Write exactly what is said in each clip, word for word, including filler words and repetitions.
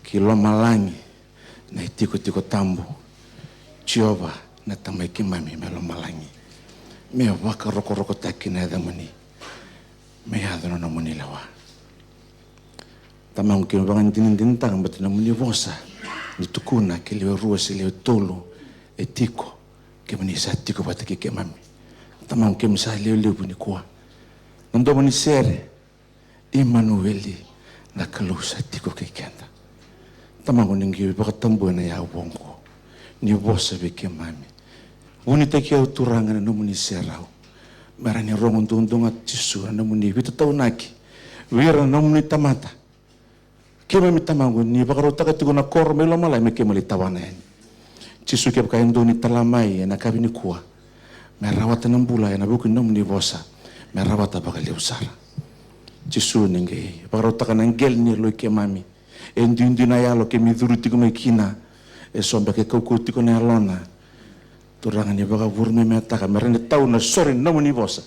ki lomalagi na itikotiko tabu. Jiova na Tamai keimami mai lomalagi, me vakarokorokotaki na yacamuni, me yaco na nomuni lewa. Tamaqu, keimami vakadinadinataka baleta na nomuni vosa ni tukuna, ke lewe rua se lewe tolu e tiko, kemuni sa tiko vata kei keimami. Tamaqu, keimami sa lewe levu nikua. Na domo ni sere, Imanueli, na Kalou sa tiko kei keda. Tamaqu, ni qai vakatabui na yavu oqo, ni vosa vei keimami. Vunitaki au, Turaga, na nomuni serau, me rawa ni rogo duadua ga, Jisu, na nomuni veitataunaki vei ira na nomuni tamata. Keimami, Tamaqu, ni vakarautaka tiko na koro mai lomalagi me keimami lai tawana yani. Jisu, kevaka e dua ni tala mai ena yakavi nikua, me rawata na bula ena vuku ni nomuni vosa, me rawata vakalevu sara. Jisu, ni qai vakarautaka na qele ni yaloi keimami. E duidui na yalo keimami curu tiko mai kina. E so beka e kaukauwa tiko na yalona. Turaga, ni vakavurumemeta me rawa ni tau na sore ni nomuni vosa,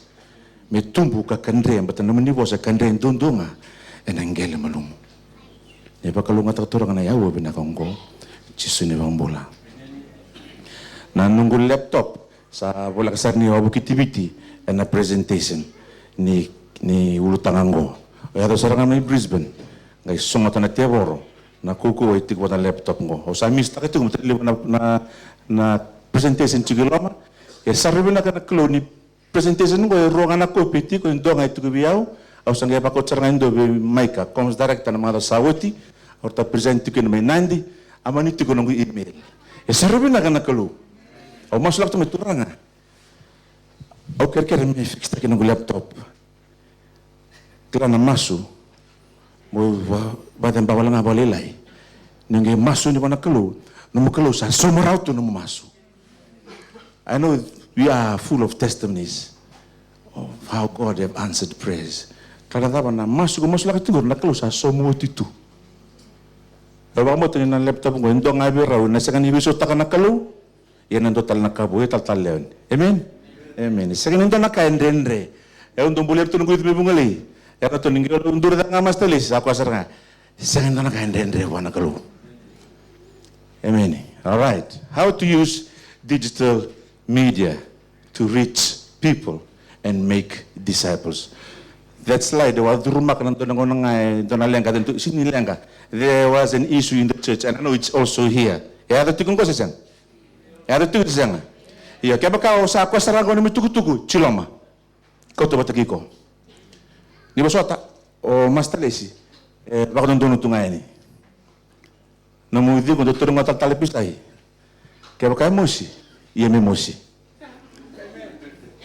me tubu ka kadre, baleta na nomuni vosa e kadre duadua ga ena qele malumu. Ni vakalougatataka, Turaga, na yavu vinaka oqo, Jisu na iVakabula. Na noqu laptop sa voleka sara ni au a vukitiviti ena presentation ni, ni ulutaga oqo. Au yaco sara ga mai Brisbane, qai sogota na tevoro na kaukauwa e tiko vata na laptop oqo. Au sa misstaka tiko, baleta levu na, na, na presentation tiko i loma. E sa rui vinaka na Kalou ni presentation oqo e rua ga na kopi e tiko, e dua ga e tiko vei au. Au sa qai vakauta sara ga e dua vei Maika, comms director, na macawa sa oti. Au rauta present tiko kina mai Nadi, a mani tiko noqu email. E sa rui vinaka na Kalou. Au masulaka tu mai, Turaga, au kerekere me fix-taki noqu laptop. Kila na masu, mo va-, vacaba wale ga vakalailai. Ni qai masu yani vua na Kalou, nomu Kalou sa sauma rawa tu nomu masu. I know we are full of testimonies of how God have answered prayers. Ka na cava na masu ko masulaka tiko, na Kalou sa sauma oti tu. Au vakabauta ni na laptop qo e dua ga vei rau na sega ni veisautaka na Kalou. Ia na dua tale na ka vou, e talatala Leoni. Amen? Amen. Sega ni dua na ka e dredre. E au dau buli iratou na noqu youth mai Vugalei. E ratou ni qai duri cake ga Master Lesi, sa koya sara ga. Sega ni dua na ka e dredre vua na Kalou. Amen. All right. How to use digital media to reach people and make disciples. That slide, au a curumaka na dua na gauna ga, e dua na leqa, sega ni leqa. There was an issue in the church, and I know it's also here. E yaco tiko qo se sega? E yaco tiko se sega? Io, kevaka o sa koya sara ga o nomu itukutuku, tiloma. Kauta vata kei iko. Ni vosota, o Master Lesi, e vakadodonu tu ga yani. Nomu icegu, dou taura ga o talatala Pisai. Kevaka e mosi, ia me mosi.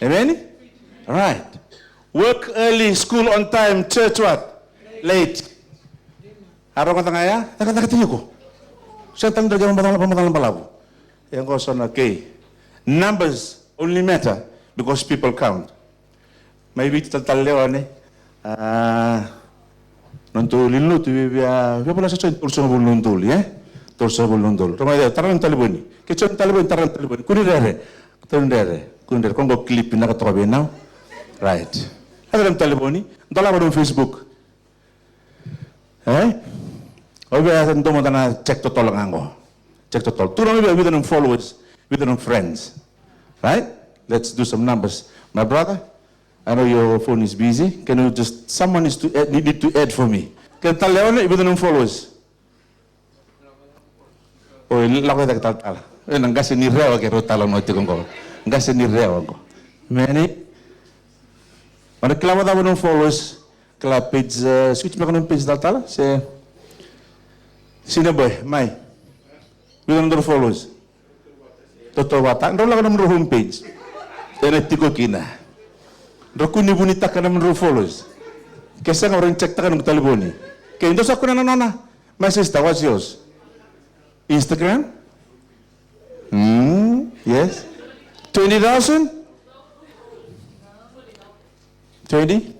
Amen? Right. Work early, school on time, church what? Late. A rogoca ga ya, cakacaka tiko. Sega tale ni dua na kena macala, macala balavu. E qo so na key. Numbers only matter because people count. Mai Viti, talatala Leoni, a, nodatou lewe ni lotu, via, via, via vola sa so ni tolusagavulu na udolu, e? Tolusagavulu na udolu. Rogoca, tara na talevoni. Ke so na talevoni, tara na talevoni. Kua ni rere. Kua ni rere. Kua ni rere. Ko qo clip vinaka toka vei nau. Right. Tara na talevoni. Dolava na Facebook. E? Au via dua mada na check totolo ga qo. Check totolo. Tukuna mai vei au, vica na nomu followers, vica na nomu friends. Right? Let's do some numbers. My brother, I know your phone is busy. Can you just, someone is to add, need to add for me. Kena tale, Leoni, vica na nomu followers? Oi, lako i cake, talatala. E, na qase ni rewa ke rau talanoa tiko qo. Qase ni rewa qo. Meni. O na kila vakacava na nomu followers? Kila page, e, switch beka nomu page, talatala. Se, Sine boy, mai. Vica na nomu followers? Toto vata. Drau lako nomudrau home page. Ena tiko kina. Drau kua ni vunitaka nomudrau followers. Ke sega, au rawa ni check taka noqu talevoni. Ke dou sa kune na nona. My sister, what's yours? Instagram? Mm, yes. Twenty thousand? Twenty?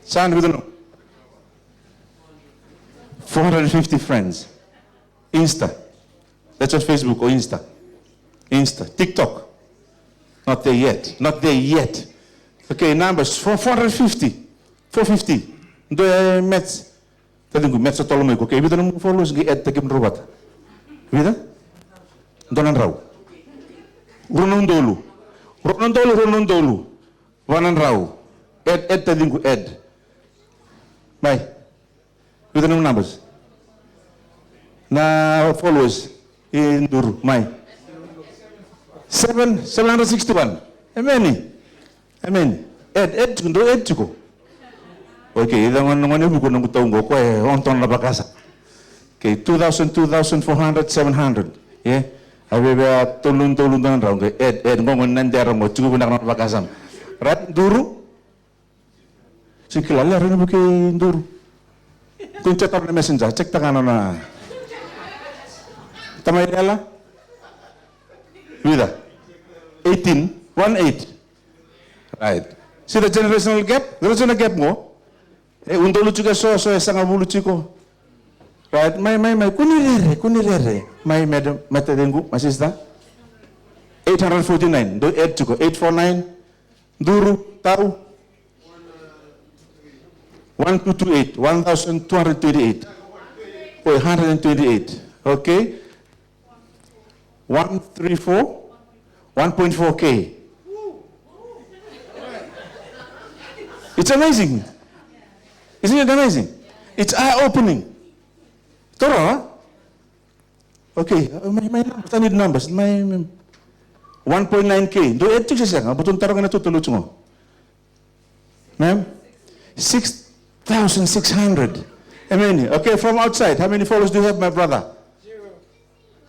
Sa na vica na nomu? Four hundred fifty friends. Insta. That's on Facebook or Insta. Insta. TikTok. Not there yet. Not there yet. Okay, numbers. Four, four hundred fifty. Four fifty. Dou e match. Taciqu, me sa tolo mai ko, okay, vica na nomu followers, qai add taki kemudrau vata. Vica? Dua na drau. Rua na udolu. Rua na udolu, rua na udolu. Va na drau. Add, add, taciqu, add. Mai. Vica na nomu numbers. Na followers. E duru. Mai. Seven, seven hundred sixty-one. Emeni. Emeni. Add, add tiko, dou add tiko. Okay, ida gone, gone vuku noqu tau qo, koya e on tona na vakasama. Okay, two thousand, two thousand four hundred, seven hundred. Ia. A veve a tolu, tolu na drau, okay, add, add, qo gone na dera qo, tiko vinaka na vakasama. Right, duru. Sega ni kila, le, raica na vukei duru. Ko ni check out na messenger, check taka na nona. Tamai Lela. Vica? Eighteen, one eight. Right. See the generational gap? Generational gap qo. E, udolu tiko eso, so e sagavulu tiko. Right, mai, mai, mai, ko ni rere, ko ni rere. Mai, madam, mai taciqu, my sister. Eight hundred forty-nine, dou add tiko, eight four nine, duru, tau. One two two eight, one thousand two hundred twenty-eight. Oi, hundred and twenty-eight. Okay. One three four, one point four K. It's amazing. Isn't it amazing? It's eye-opening. Toro, huh? Okay, uh, my, my numbers, I need numbers. My, my one point nine K. Dou add tiko se sega, but dou taroga na total, tiko. Ma'am? Six thousand six hundred. Amen. Okay, from outside, how many followers do you have, my brother?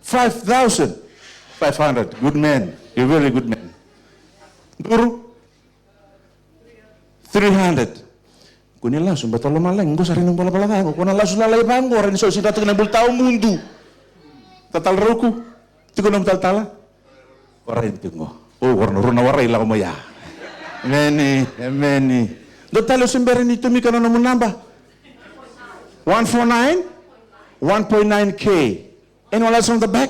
Five thousand five hundred. Good man. You're a very good man. Duru? Three hundred. Ko ni lasu, bata lomalagi, qo sa rairai valavala ca, ko na lasu lalai vaqo, rairai so sira tiko na bulu tawa mudu. Talatala Rauku, tiko na talatala? Warai tiko. O, warai na rua na warai lako mai ya. Emeni, emeni. Dou tale o se bera ni tomika na nomu naba. One four nine, one point nine K. Anyone else from the back?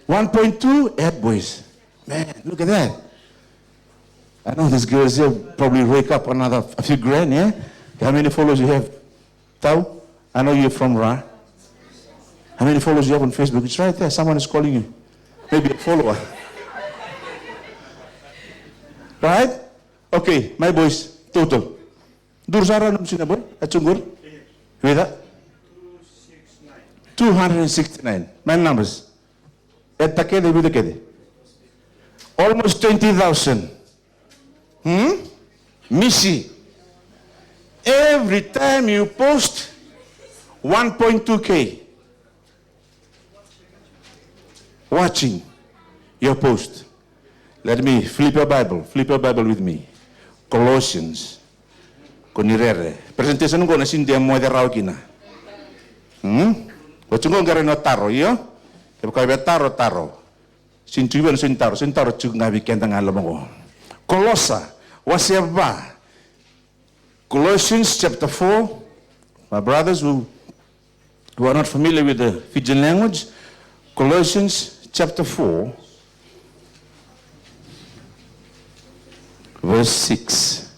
One point two, head boys. Man, look at that. I know these girls here probably rake up another, a few grand, yeah? How many followers you have? Tau, I know you're from Ra. How many followers you have on Facebook? It's right there. Someone is calling you. Maybe a follower. Right? Okay, my boys, total. Duru sara nomu sina boy, a cuguri. Vica? Two hundred and sixty-nine. My numbers. E ta kece, vica kece? Almost twenty thousand. Hmm? Misi. Every time you post, one point two K watching your post. Let me flip your Bible. Flip your Bible with me. Colossians. Ko ni rere. Presentation qo na sini de moce rawa kina. Hmm? Oti qo qere no taro, io? Kevaka via taro, taro. Sini tu vei na sini taro, sini taro tu ga vei keda ga loma qo. Kolosa, wase va. Colossians chapter four. My brothers who, who are not familiar with the Fijian language, Colossians chapter four, verse six.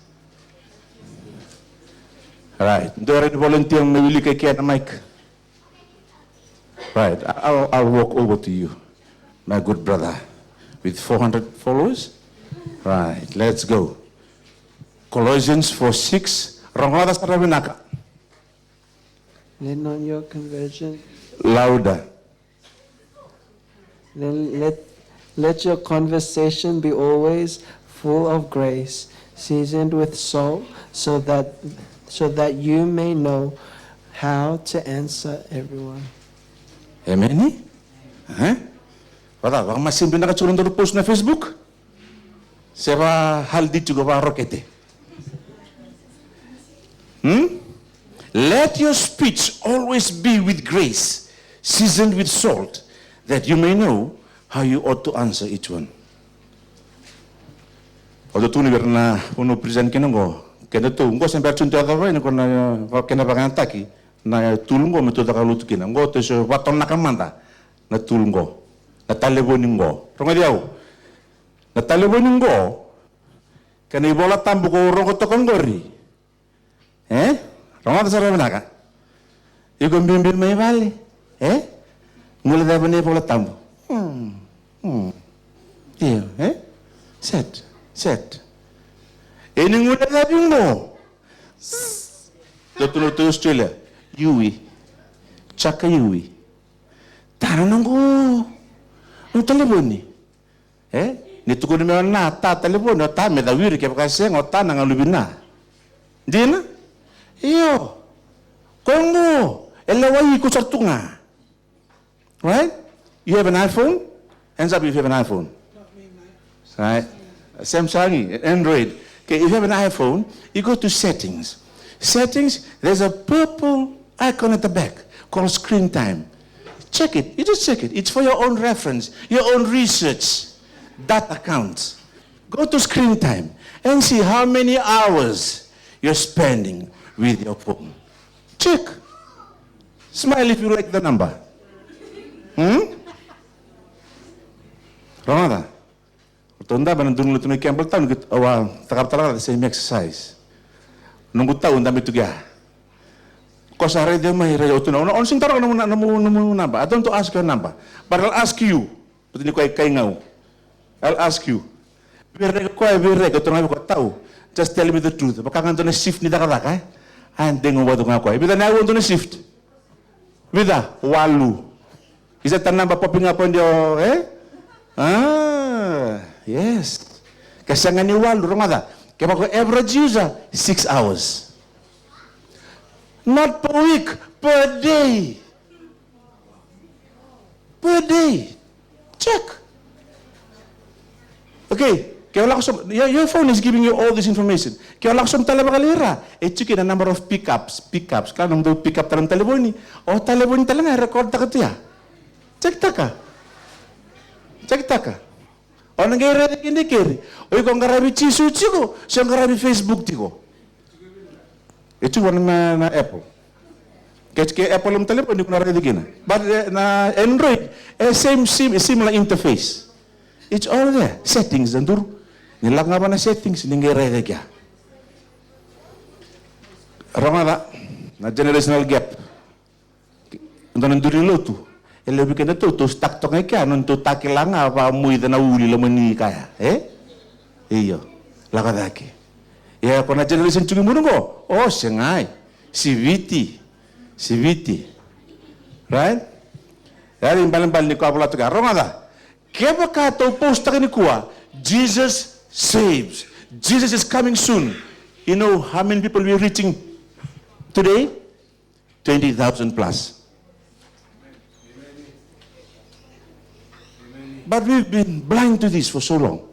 Right. Dou rawa ni volunteer me wilika e ke na mic. Right, I- I'll, I'll walk over to you, my good brother, with four hundred followers. Right, let's go. Colossians four six. Rogoca sara vinaka. Lean on your conversion. Louder. Then let, let your conversation be always full of grace, seasoned with salt, so that, so that you may know how to answer everyone. Emeni. Eh? Vaka, vakamasei vinaka tiko na nodaru post na Facebook. Se va haldi tiko, va rokete. Hmm? Let your speech always be with grace, seasoned with salt, that you may know how you ought to answer each one. Au tukuna vei ira na vanua present kina qo, kedatou qo se bera tu ni tou yacova yani ko na, eh, kena vakayagataki na tulu qo me tou caka lotu kina. Qo tou se vatonaka mada na tulu qo, na talevoni qo. Rogoci au. Na talevoni qo, kei na iVola Tabu ko rogo toka qori. E? Rogoca sara vinaka. Iko biubiu mai vale, e? Guilecava na iVola Tabu. Hmm. Hmm. Io, e? Set, set. E ni guilecavi qo. Zzz. Dou tukuna tu Australia. Yui. Chaka yui. Ta na noqu, noqu talevoni. E? Ni tukuni me o na ta talevoni, o ta me cawiri, kevaka e sega, o ta na galuvi na. Dina? Io. Koya qo, e lewa iko sara tu ga. Right? You have an iPhone? Hands up if you have an iPhone. Right? Samsung, Android. Okay, if you have an iPhone, you go to settings. Settings, there's a purple icon at the back called screen time. Check it. You just check it. It's for your own reference, your own research. Data counts. Go to screen time and see how many hours you're spending with your phone. Check. Smile if you like the number. Hmm? Rogoca. Ratou dabe na duru ni lotu mai Campbelltown, au a cakava tale ga the same exercise. Noqu tau dabe tu kea. Ko sa raica mai, raica o tu na, o na, o na sega ni taroga nomu, nomu, nomu naba. I don't ask your number. But I'll ask you. Baleta ni koya e kai gau. I'll ask you. Vei ira o koya, vei ira o koya, tou na vei koya tau. Just tell me the truth. Vaka ga dua na shift ni cakacaka, e? A degu vata ga o koya. Vica na aua dua na shift? Vica? Walu. Is that the number popping up on your, e? Ah, yes. Ke sega ni walu, rogoca. Kevaka o average user, six hours. Not per week, per day. Per day. Check. Okay, ke o lako sobu, your, your phone is giving you all this information. Ke o lako sobu tale vakalailai, e tiko na number of pickups, pickups. Ka nomudou pick up tale na talevoni, o talevoni tale ga e record taka tu ya. Check taka. Check taka. O na qai raica kina keri. O iko qaravi Jisu tiko, se o qaravi Facebook tiko. E tu vua na, na Apple. Ke, ke Apple na talevoni, iko na raica kina. But, eh, na Android, eh, same, sim-, similar interface. It's all there. Settings, da duru. Ni lako ga va na settings, ni qai raica kea. Rogoca, na generational gap. Dua na duru ni lotu. E levu vei kedatou, tou stuck toka ga i kea, nona tou takila ga, vakamuica na uli lomani kaya, e? Io, lako cake. Ia, ko na generation tiko i muri qo, o, segai. Siviti. Siviti. Right? Ia, ibalebale ni koya a vola toka, rogoca. Kevaka tou post taka nikua, Jesus saves. Jesus is coming soon. You know how many people we're reaching today? Twenty thousand plus. But we've been blind to this for so long.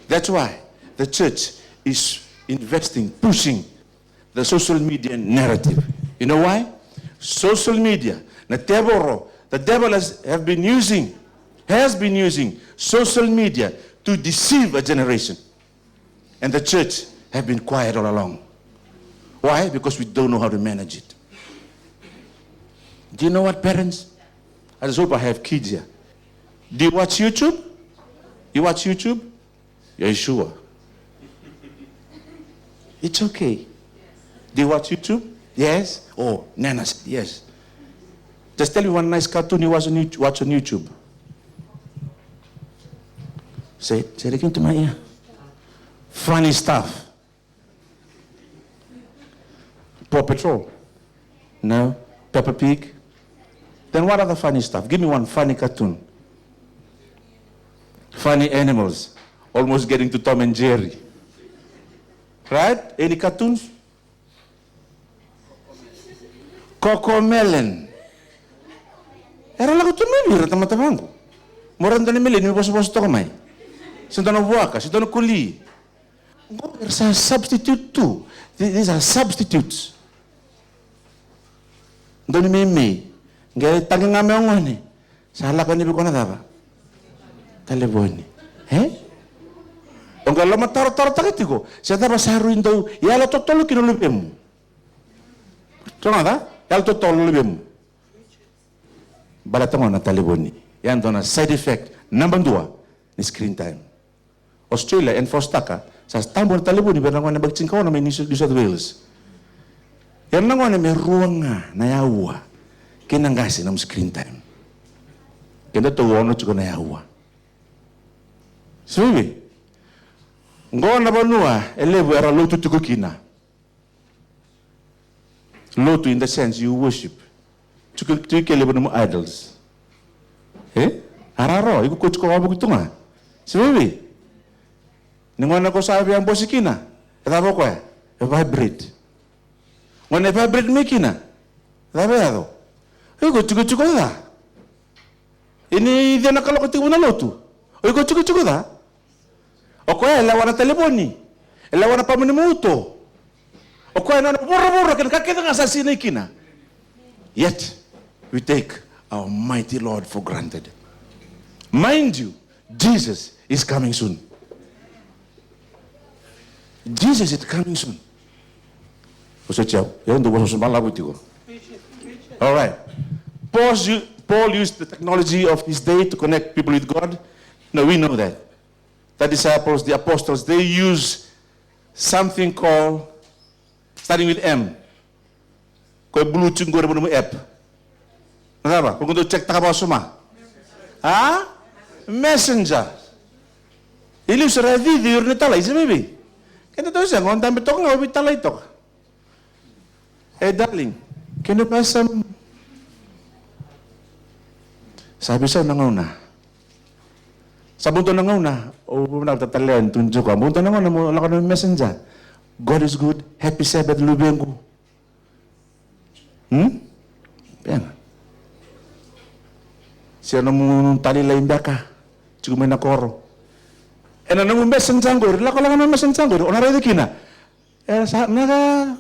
That's why the church is investing, pushing the social media narrative. You know why? Social media, na tevoro, the devil has, have been using, has been using social media to deceive a generation. And the church have been quiet all along. Why? Because we don't know how to manage it. Do you know what, parents? I just hope I have kids here. Do you watch YouTube? You watch YouTube? Are you sure? It's okay. Do you watch YouTube? Yes? Oh, Nana said yes. Just tell me one nice cartoon you watch on YouTube. Watch on YouTube. Say, say it again to my ear. Funny stuff. Paw Patrol. No. Peppa Pig. Then what other funny stuff? Give me one funny cartoon. Funny animals. Almost getting to Tom and Jerry. Right? Any cartoons? Cocomelon. Era lako tu mai vei ira tamata vaqo. Mo ra dua na meleni me vosavosa toka mai. Se dua na vuaka, se dua na koli. Qo era sa substitute tu. Th-, these are substitutes. Dua ni meimei. Qai tagi ga me o gone. Sa lako yani vei koya na cava? Talevoni. E? O qai lomatarotarotaka tiko. Se cava sa rui dau yalo totolo kina luvemu? Sa cava? Yalo totolo luvemu. Baleta gona na talevoni. Ya dua na side effect naba dua ni screen time. Australia enforce-taka, sa tabu na talevoni vei ira na gone yabaki tinikaono mai New South, New South Wales. Era na gone me rua ga na yaua kei na qase na nomu screen time. Keda tou ono tiko na yaua. Sa vei? Qo na vanua e levu era lotu tiko kina. Lotu in the sense you worship. Tiko, tiko e levu nomu idols. E? Araro, iko ko tiko wavoki tu ga. Sa vei? Ni gone ko sa via bosi kina. E cava o koya? E vibrate. Gone e vibrate mai kina. Cava e yaco? Iko tikotiko ca. Ini cei na kaloko tiko na lotu? O iko tikotiko ca. O koya e lewa na talevoni. E lewa na pamuni mauto. O koya na nona vuravura kei na ka kece ga sa sinai kina. Yet, we take our mighty Lord for granted. Mind you, Jesus is coming soon. Jesus is coming soon. Vosoti au, e dou vosoti balavu tiko. All right. Paul's u-, Paul used the technology of his day to connect people with God. No, we know that. The disciples, the apostles, they use something called, starting with M. Ko e bulu tiko qori mo nomu app. Na cava? Ko qo dou check taka vakasoma. A? Messenger. E liu sara e cici ira ni talai, se vei vei? Keda tou sega, o dabe toka ga, o veitalai toka. Hey, darling, can you pass some? Sa veisau na gauna. Sa bau dua na gauna, o vinaka tatale ni tu ni jiko. Bau dua na gauna mo lako na messenger. God is good, happy Sabbath, luvequ. Hmm? Pena. Sia nomu tali lai beka. Tiko mai na koro. Ena nomu messenger qori, lako lako na messenger qori, o na raica kina. E sa, na,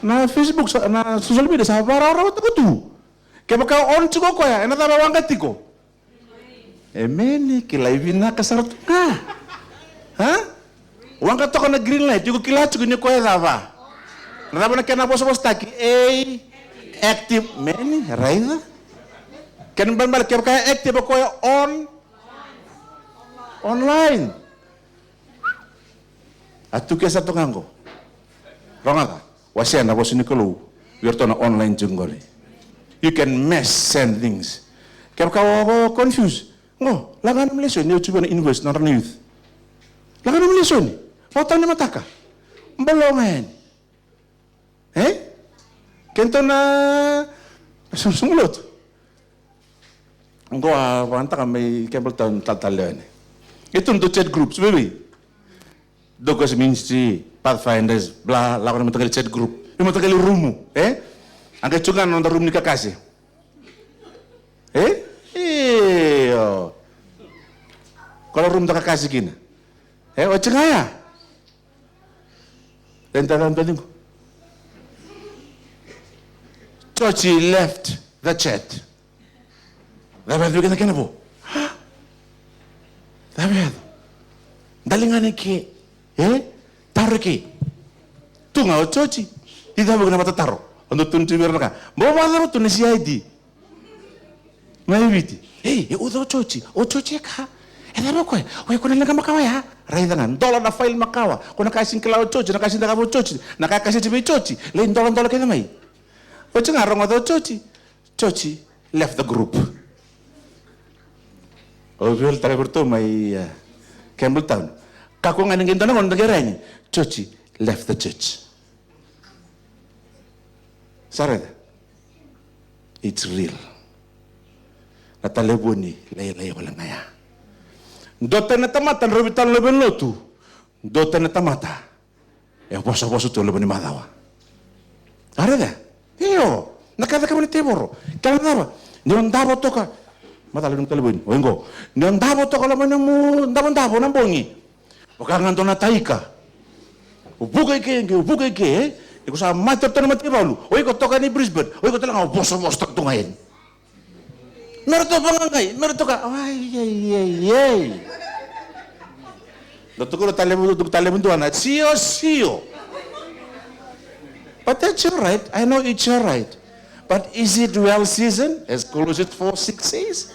na Facebook, sa, na social media, sa varawarawataka tu. Kevaka on tiko o koya, ena cava waqa tiko? Emeni, kilai vinaka sara tu ga. Ha? Waqa toka na green light, iko kila tiko ni o koya cava. Na cava na kena vosavosataki, e active, meni, raica. Kena balebale, kevaka e active o koya on, online. A tu ke sa toka qo. Rogoca, wasea na vosa ni Kalou vei iratou na online tiko qori. You can mass send things. Kevaka o, o confuse. Qo, laga nomu lesoni, au tu vei na university, nodra na youth. Laga nomu lesoni. Vakatau ni mataka. Bolo ga yani. E? Keitou na sugusugu lotu. Qo a vagataka mai Campbelltown talatala lewe yani. E tu na dou chat groups, vei vei? Douglas Ministry, Pathfinders, bla, lako na mataqali chat group. Na mataqali rumu, e? A qai tu ga na noda rumu ni kakase. E? Io. Ko na rumu da kakase kina. E, oti ga ya. Eda cava tiko? Georgie left the chat. Cava e yaco kina kena vo? Cava e yaco? Daliga ni ke? E? Taro ke? Tu ga o Georgie. Ni cava kena vata taro? O dou tu ni tu vei ira na ka. Mo vacava tu na C I D. Mai Viti. Ei, e uca o Georgie. O Georgie e ka. E cava o koya? O iko na leqa makawa ya. Raica ga, dola na file makawa. Ko na ka e sega ni kila o Georgie, na ka e sega ni cakava o Georgie, na ka e kaseti vei Georgie. Lai doladola kece mai. Oti ga rogoca o Georgie. Georgie left the group. Au veitalanoataka vei iratou mai, e, Campbelltown. Kakua ga ni qai dua na gauna da qai rai yani. Georgie left the church. Sa raica? It's real. Na talevoni lailai wale ga ya. Dua tani na tamata drau veitalanoa vei na lotu. Dua tani na tamata e vosavosa tu e loma ni macawa. A raica? Io. Na ka e cakava na tevoro. Kila na cava? Ni o davo toka. Macala ni nomu talevoni. Oi qo. Ni o davo toka loma ni nomu davodavo na bogi. Vaka ga dua na taika. O vuka i ke, o vuka i ke, e? Ni ko sa mate ratou na mataivalu. O iko toka ni Brisbane. O iko tale ga o vosavosa toka tu ga yani. Me ratou vagagai, me ratou ka, ai, ai, ai, ai. Dou tukuna talevu, dou tukuna talevu dua na sio, sio. But that's your right. I know it's your right. But is it well seasoned, as Colossians four six says?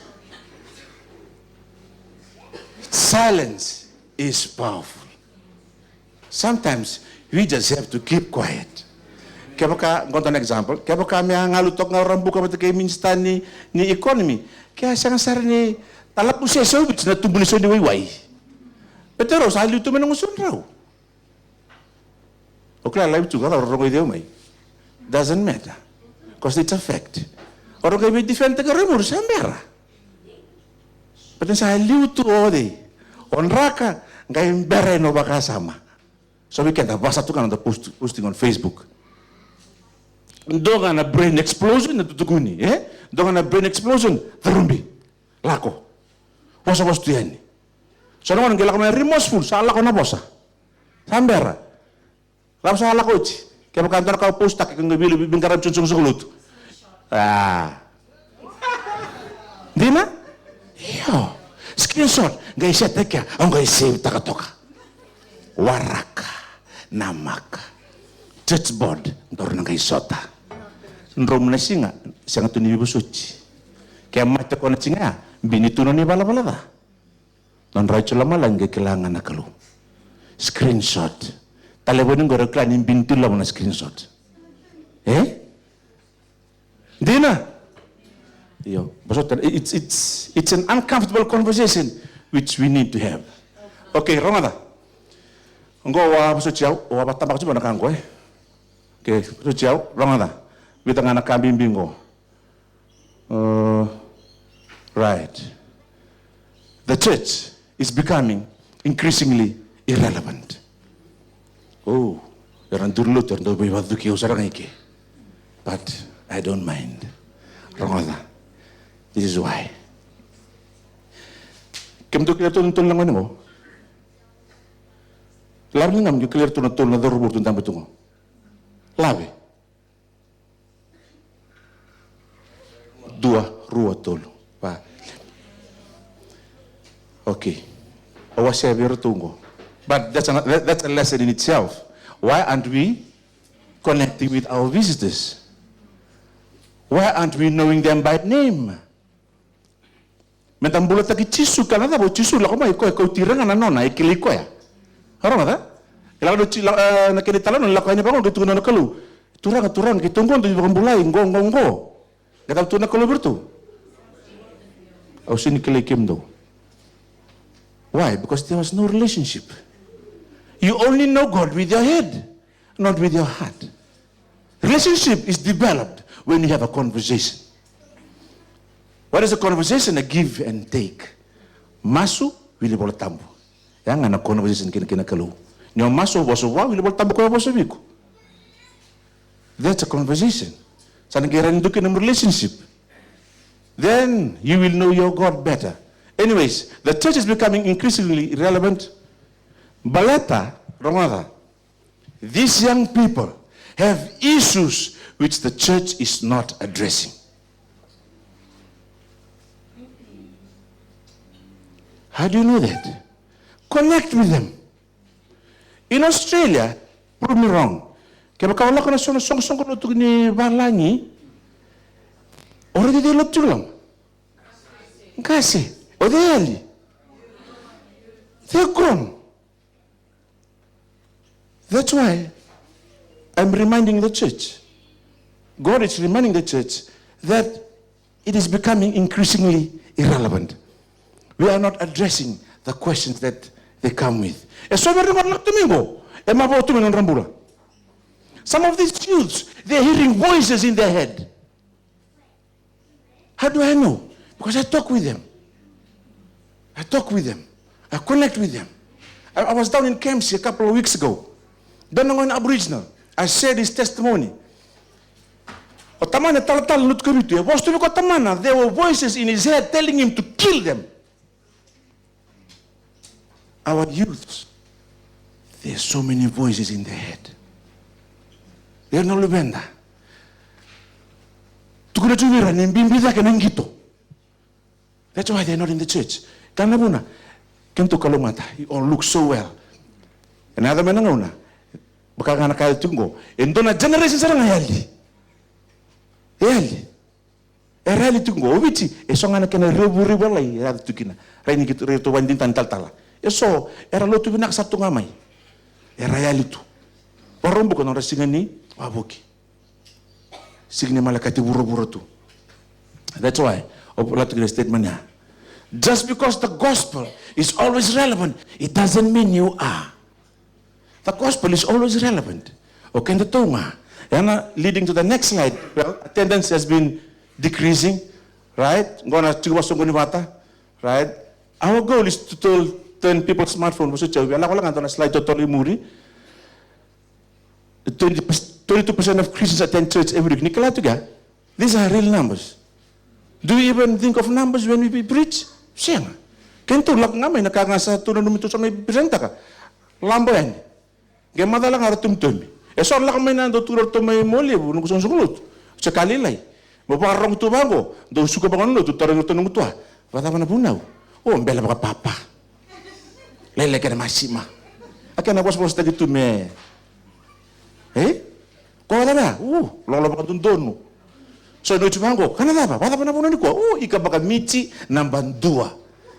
Silence is powerful. Sometimes we just have to keep quiet. Kevaka, qo dua na example, kevaka me a galu toka ga o Rabuka vata kei minisita ni, ni economy, ke a sega sara ni talaku sese o Viti na tubu ni sau ni waiwai. Baleta rau sa liu tu mai na gusu ni drau. O kila live tu, ka cava rau qai ceu mai. Doesn't matter. Cause it's a fact. O rau qai vei defend taka rau i muri, sa bera. Baleta ni sa liu tu o cei? O Draka, qai bera ena vakasama. So we can, da vasa tu ga na da post, posting on Facebook. Dua ga na brain explosion na tutukuni, e? Dua ga na brain explosion, carubi. Lako. Vosavosa tu yani. So na gauna qai lako mai remorseful, sa lako na vosa. Sa bera. Lako sa lako oti. Kevaka dua na ka o post taka, qai veiqaravi tiko na soqosoqo lotu. A. Dina? Io. Screenshot, qai set-taka, au qai save-taka toka. Waraka, namaka. Church board, daru na qai sota. Dromu na siga, sega tu ni veivosoti. Ke mate ko na siga ya, bini tu na nona ivalavala ca. Nodra itula malagi qai kila ga na Kalou. Screenshot. Talevoni qo era kila ni bini tu lavo na screenshot. E? Dina? Io, vosota, it's, it's, it's an uncomfortable conversation which we need to have. Okay, rogoca. Qo au a vosoti au, au a vatabaka tiko na ka qo, e. Okay, vosoti au, rogoca. Vica ga na ka bibi qo. Uh, right. The church is becoming increasingly irrelevant. Oh, era duru lotu, era dau veivacuki au sara ga i ke. But I don't mind. Rogoca. This is why. Kemudou kila tu na tolu na gone qo. Lave ni gamu, kila tu na tolu na cauravou tu dabe tu qo. Lave. Dua, rua, tolu, va. Okay. Au a save iratou qo. But that's a, that, that's a lesson in itself. Why aren't we connecting with our visitors? Why aren't we knowing them by name? Meda bulataki Jisu, ka na cava o Jisu lako mai, koya e kauti ira ga na nona, e kilai koya. Rogoca? E lako na Ji-, la-, e, na kena italanoa, lako yani vaqo, qai tukuna na Kalou. Turaga, Turaga, keitou qo dau vakabulai, qo, qo, qo. Qai cava tukuna na Kalou vei iratou? Au sega ni kilai kemudou. Why? Because there was no relationship. You only know God with your head, not with your heart. Relationship is developed when you have a conversation. What is a conversation? A give and take. Masu, wili Vola Tabu. Ya ga na conversation kina kei na Kalou. Ni o masu, o vosa vua, wili Vola Tabu, koya vosa vei iko. That's a conversation. Sa na qai rawa ni dua kina na relationship. Then you will know your God better. Anyways, the church is becoming increasingly irrelevant. Baleta, rogoca, these young people have issues which the church is not addressing. How do you know that? Connect with them. In Australia, prove me wrong. Kevaka o lako na so na soqosoqo lotu ni valagi, o raica cei lotu tiko loma? Qase. O cei yali? They're grown. That's why I'm reminding the church. God is reminding the church that it is becoming increasingly irrelevant. We are not addressing the questions that they come with. E so vei ira na gone lako tu mai qo, e mavoa tu mai na nodra bula. Some of these youths, they're hearing voices in their head. How do I know? Because I talk with them. I talk with them. I connect with them. I, I was down in Kempsey a couple of weeks ago. Dua na gone Aboriginal. I shared his testimony. O tamana e talatala na Lotu Kavitu. E vosa tu vei koya o tamana, there were voices in his head telling him to kill them. Our youths, there's so many voices in their head. Ira na luveda. Tukuna tu vei ira ni bibi cake na qito. That's why they're not in the church. Kena vuna, keitou kalougata, you all look so well. Ena yaco mai na gauna, vaka ga na ka e tiko qo, e dua na generation sara ga e yali. E yali. Era yali tiko qo, o Viti, e so ga na kena revurevu lalai e yaco tu kina. Rai ni keitou, rai keitou vakadinadina ni talatala. E so, era lotu vinaka sara tu ga mai. Era yali tu. Vakarau buka na nodra siga ni wavoki. Sega ni malekati vuravura tu. That's why au vola tiko na statement ya. Just because the gospel is always relevant, it doesn't mean you are. The gospel is always relevant. O kedatou ga. Ia na, leading to the next slide. Well, attendance has been decreasing, right? Qo na tiko vakasoqoni vata, right? Our goal is to tol-, turn people's smartphone. Vosoti au, via lako wale ga dua na slide totolo i muri. Twenty, twenty-two percent of Christians attend church every week. Ni kila tu ga. These are real numbers. Do you even think of numbers when we preach? Sega. Kedatou lako ga mai na ka ga sa tou nanumi tou sa mai presentaka. Labo yani. Qai macala ga ra tomitomi. E so lako mai na dau tukuna ratou mai Mualevu, noqu soqosoqo lotu. Se ka lailai. Mo vakarorogo tu vaqo, dau suka vaqo na lotu, tarogi ratou na gutuwa. Vacava na vunau? O, bele vakapapa. Lailai kena masima. A kena vosavosataki tu me. E? Ko cava? U, lolo vakadodonu. So, na oti vaqo, ka na cava? Vacava na vunau nikua? U, ika vakamiti, naba dua.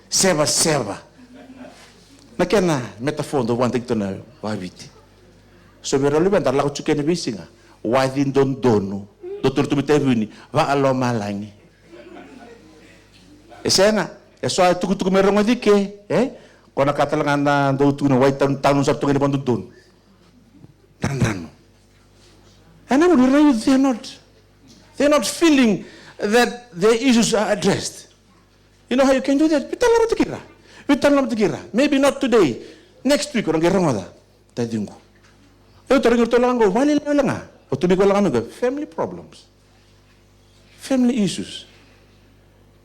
Sevaseva. Na kena metaphor dau vakadaki tu na vakaviti. So, vei rau luveda, ra lako tiko kena veisiga. Waci dodonu. Dodonu tu me tevuni. Vakalomalagi. E sega. E so a tukutuku me rogoci ke. E? Ko na ka tale ga na dau tukuna wai tanu, tanu sa tu ga ni vakadodonu. Drandrano. And I would realize they are not, they are not feeling that their issues are addressed. You know how you can do that? Veitalanoataki ira. Veitalanoataki ira. Maybe not today. Next week, o na qai rogoca. Taciqu. Eu tarogi ratou lako qo, vale lewe ga. O tu biko lako mai qo, family problems. Family issues.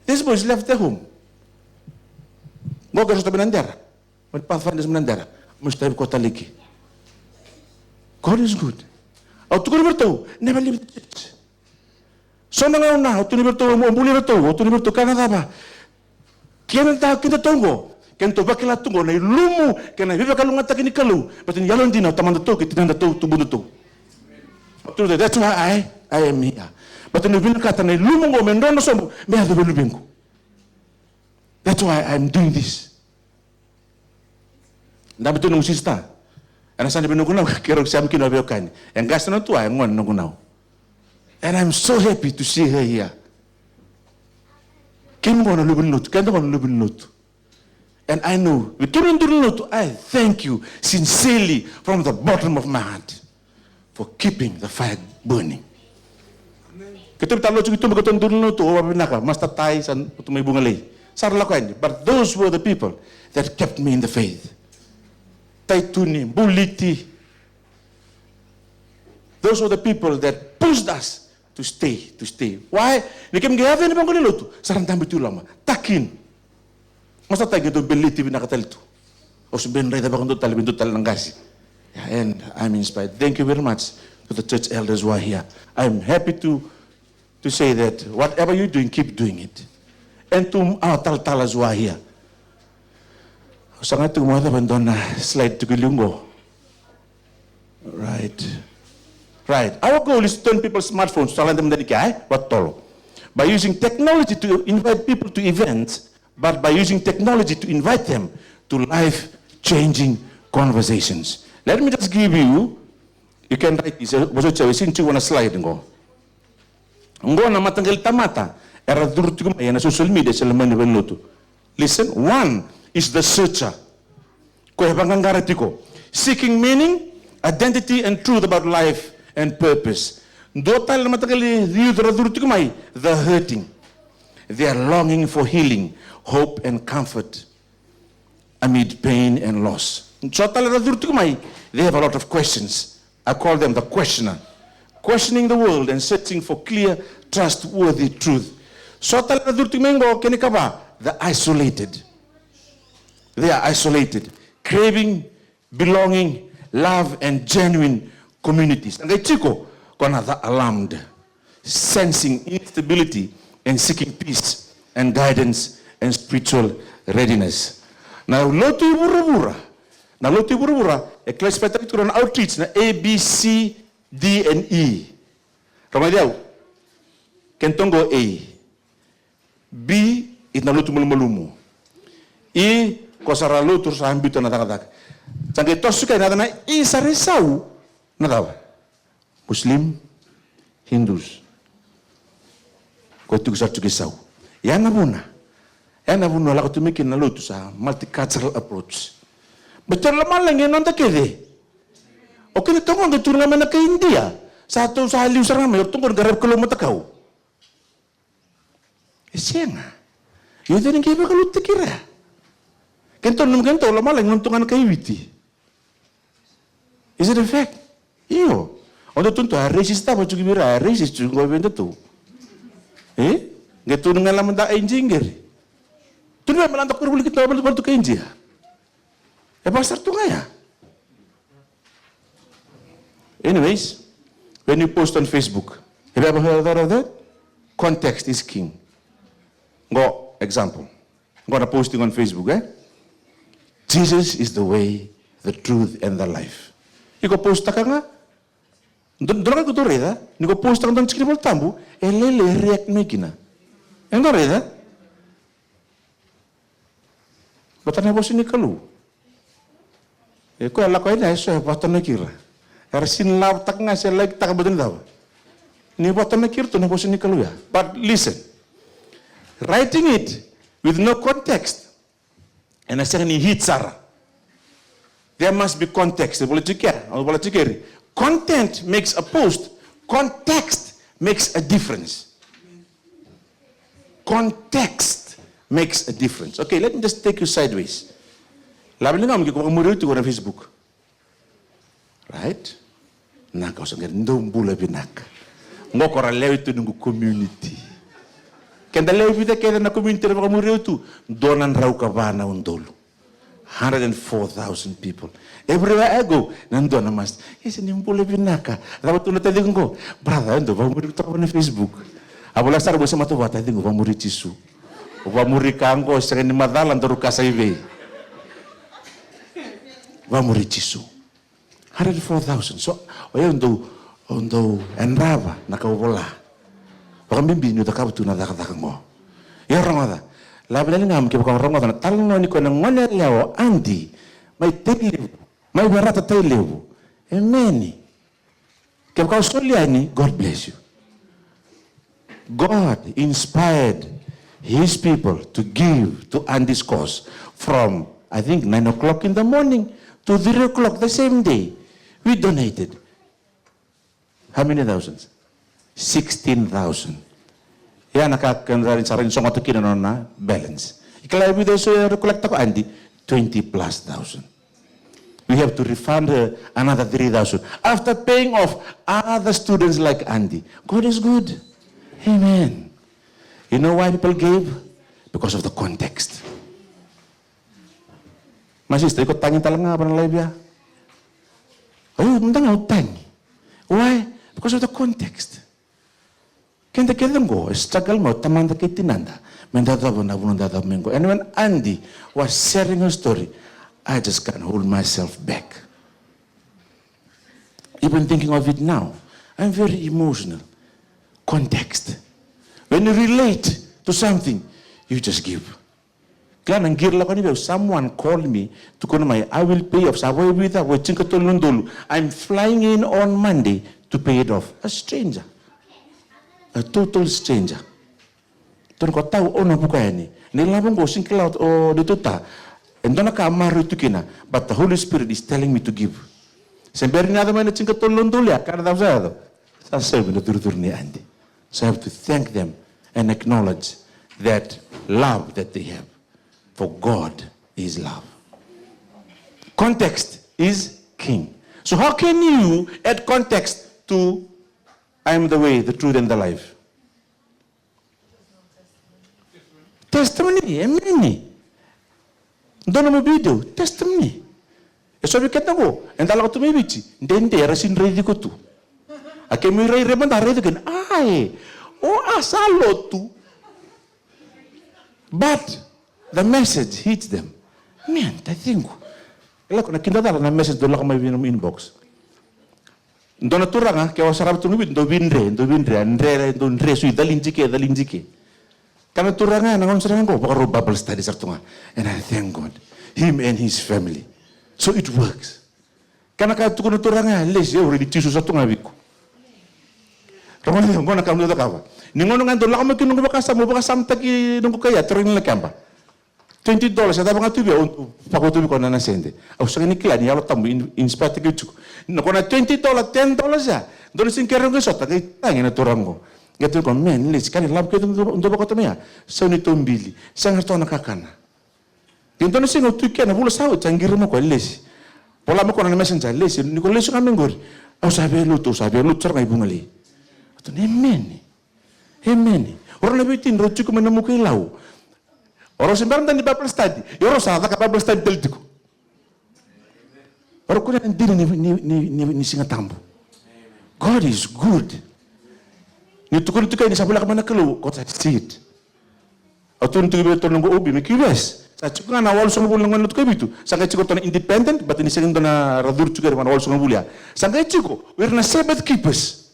This boy is left at home. Qo qai sota mai na dera. Mai Pathfinders mai na dera. Mo stavi ko taliki. God is good. Au tukuna vei ratou, never leave the church. So na gauna, au tukuna vei ratou, au buli ratou, au tukuna vei ratou, ka na cava. Kena ta, kena tou qo, kena tou vakila tu qo, na ilumu, kena veivakalougatataki ni Kalou, baleta ni yalodina, o tamada tou, kei tinada tou, tubuda tou. Au tukuna, that's why I, I am here. Baleta ni vinakata na ilumu qo, me dro na sobu, me yaco vei luvequ. That's why I'm doing this. Dabe tu noqu sister. Ena sa dabe noqu nau, keirau sema kina veiwekani. E qase na tua, e gone noqu nau. And I'm so happy to see her here. Kemuni qo na luve ni lotu, keda qo na luve ni lotu. And I know, vei kemuni na luve ni lotu, I thank you sincerely from the bottom of my heart for keeping the fire burning. Keitou veitalanoa tiko i tuba, keitou duri na lotu, o vakavinaka, Master Tai, sa tu mai Vugalei. Sa ra lako yani, but those were the people that kept me in the faith. Tai Tuni, Buliti. Those were the people that pushed us to stay, to stay. Why? Ni keimami qai yaco yani vaqo ni lotu, sa ra dabe tu i loma. Tuck in. Master Tai, qai dau beleti vinaka tale tu. Au se bera ni raica vakadua tale, vei dua tale na qase. Yeah, and I'm inspired. Thank you very much to the church elders who are here. I'm happy to, to say that whatever you're doing, keep doing it. And to our talatalas who are here. Au sa ga tiko mo cava e dua na slide tiko i liu qo. Right. Right. Our goal is to turn people's smartphones, sa lade mada ni kea, e? Vakatotolo. By using technology to invite people to events, but by using technology to invite them to life-changing conversations. Let me just give you, you can write this, e, vosoti au, e sega ni tiko na slide qo. Qo na mataqali tamata era curu tiko mai ena social media se loma ni valenilotu. Listen, one is the searcher. Ko e vaqaqara tiko. Seeking meaning, identity and truth about life and purpose. Dua tale na mataqali youth ra curu tiko mai, the hurting. They are longing for healing, hope and comfort amid pain and loss. So tale ra curu tiko mai, they have a lot of questions. I call them the questioner. Questioning the world and searching for clear, trustworthy truth. So tale ra curu tiko mai qo, kena ikava, the isolated. They are isolated, craving belonging, love and genuine communities. Qai tiko ko na the alarmed, sensing instability and seeking peace and guidance and spiritual readiness. Na lotu i vuravura, na lotu i vuravura e classify-taki tiko na outreach na A, B, C, D and E. Rogoci au. Kedatou qo A. B, ena lotu malumalumu. E, ko sa ra lotu sa biuta na cakacaka. Sa qai toso kina na E, sa ra isau na cava? Muslim, Hindus. Ko tiko sara tiko i sau. Ia na vuna. Ia na vuna lako tu mai kina na lotu sa multicultural approach. Baleta lomalagi e noda kece. O keda toka qo qai tu ga mai na kai Idia. Sa tou sa liu sara ga mai, o ratou qo na qaravi kalou matakau. E sega. Io, cei ni qai vakalotutaki ira? Kedatou, nomu kedatou lomalagi, nomu tu ga na kai Viti. Is it a fact? Io. O datou tu a racist, tava tiko vei ira, a racist tiko qo vei datou. E? Qai tu ga na mada ai jingeri. Tu ni vei me lada kuri vuli kita vali tu kai Idia. E vaka sara tu ga ya. Anyways, when you post on Facebook, have you ever heard of that? Context is king. Qo example. Qo na posting on Facebook, eh? Jesus is the way, the truth, and the life. Iko post taka ga. Dua na ka iko tou raica, ni ko post taka dua na tikina Volatabu, e lailai e react mai kina. E dua raica. Vata na vosa ni Kalou. E koya lako yani, e so e vatonaki ira. Era sini lavotaka ga se laikitaka, baleta ni cava? Ni vatonaki iratou na vosa ni Kalou ya. But listen, writing it with no context, ena sega ni hit sara. There must be context. Au vola tiko ya, au vola tiko eri. Content makes a post. Context makes a difference. Context makes a difference. Okay, let me just take you sideways. Laveta na ligamu ke ko vakamuri au tiko na Facebook. Right? Na ka au sa qai dau bula vinaka. Qo ko ra lewe tu noqu community. Keda lewe vica kece na community ra vakamuri au tu, dua na drau ka va na udolu. Hundred and four thousand people. Everywhere I go, na dua na mas. E sa ni bula vinaka. Cava tu na taciqu qo? Brother, e dau vakamuri toka na Facebook. A vola sara mo se mata vata taciqu, vakamuri Jisu. Vakamuri ka qo, sega ni macala daru ka sa i vei. Vakamuri Jisu. Hundred and four thousand. So, o yau dau, o dau yadrava na ka au vola. Vakabibi niu cakava tu na cakacaka qo. Ia rogoca. Laveta na ligamu kevaka o rogoca na talanoa ni koya na gone yalewa o Adi. Mai Tailevu. Mai Verata Tailevu. Emeni. Kevaka o soli yani, God bless you. God inspired his people to give to Andy's cause from, I think, nine o'clock in the morning to three o'clock the same day. We donated. How many thousands? Sixteen thousand. Ia na ka keda sa rawa ni sogota kina na nona balance. Kila e vica e so e collect-taka o Andy? Twenty plus thousand. We have to refund her another three thousand after paying off other students like Andy. God is good. Amen. You know why people gave? Because of the context. My sister, iko tagi tale ga vaka na live ya. O iko mada ga o tagi. Why? Because of the context. Keda kece qo e struggle mai o tamada kei tinada me da yacova na vanua da yacova mai qo. And when Andy was sharing her story, I just can't hold myself back. Even thinking of it now, I'm very emotional. Context. When you relate to something, you just give. Kila na qiri lako ni vei au, someone called me, tukuna mai, I will pay off, sa vo e vica, vo e tinikatolu na udolu. I'm flying in on Monday to pay it off. A stranger. A total stranger. Tukuna o koya, au na vuka yani. Na ilavo qo sega ni kila o dou ta. E dua na ka a maroroi tu kina, but the Holy Spirit is telling me to give. Se bera ni yaco mai na tinikatolu na udolu ya, ka na cava sa yaco? Sa sevi na curucuru ni Andy. So I have to thank them and acknowledge that love that they have. For God is love. Context is king. So how can you add context to "I am the way, the truth, and the life"? Testimony, emeni. Dua nomu video, testimony. E so vei keda qo, eda lako tu mai Viti, dede era sini raici iko tu. A kemu irairai mada a raici kina, ai, o a sa lotu. But the message hits them. Man, taciqu. E lako na kidacala na message dau lako mai vei nomu inbox. Dua na turaga, ke o sarava tu na Viti, dau vidre, dau vidre, a dre, dau dre, sui cali dike, cali dike. Ka na turaga, na gauna sara ga qo, vakarau Bible study sara tu ga. And I thank God. Him and his family. So it works. Ka na ka tukuna turaga, lesi, au raici Jisu sara tu ga vei iko. Oqo na ka mo dau cakava. Ni gauna ga dau lako mai kina noqu vakasama, au vakasamataki noqu kai ya, tarai na keba. Twenty dollars, e cava ga tu vei au, au vakauta vei koya na sede. Au sega ni kila ni Yalo Tabu in-, inspire-taki au tiko. Na ko na twenty dollars, ten dollars ya. Dua na siga keirau qai sota, qai tagi na turaga qo. Qai tukuna o koya, man, Lesi, ka ni lavo kece dau vakauta mai ya. Sau ni tou bili. Sega ratou na kakana. Qai dua na siga au tu i ke na vula sa oti, sa qiri mai o koya, Lesi. Vola mai o koya na messenger, Lesi, ni ko lesu ga mai qori. Au sa via lotu, au sa via lotu sara ga i Vugalei. Au tukuna, emeni. Emeni. O rau na veitini rau tiko mai na Muka i Lau. O rau se bera ni Bible study. Ia o rau sa caka Bible study tale tiko. O rau kune na dina ni, ni, ni, ni, ni Siga Tabu. God is good. Ni tukuni tu kei ni sa voleka mai na Kalou, God sa see it. Au tukuna tiko vei tolu na noqu O B, me curious. Sa tiko ga na walusagavulu na gone lotu kavitu. Sa qai tiko tolu na independent, but ni sega ni dua na ra curu tiko ira mai na walusagavulu ya. Sa qai tiko, o ira na Sabbath keepers.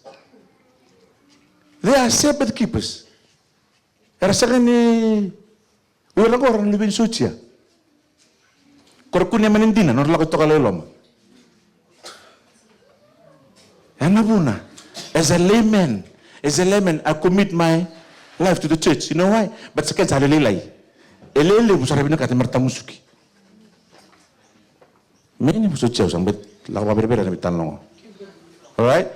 They are Sabbath keepers. Era sega ni, o ira qo era na luve ni sotia. Ko ra kunea mai na dina, nodra lako toka i loma. E na vuna, as a layman, as a layman, I commit my life to the church. You know why? But sa kena sa lalailai. E lelevu sara vinakata me ra tamusuki. Meni musu cheo sa bet lako vaverevere na vitalanoa. Alright?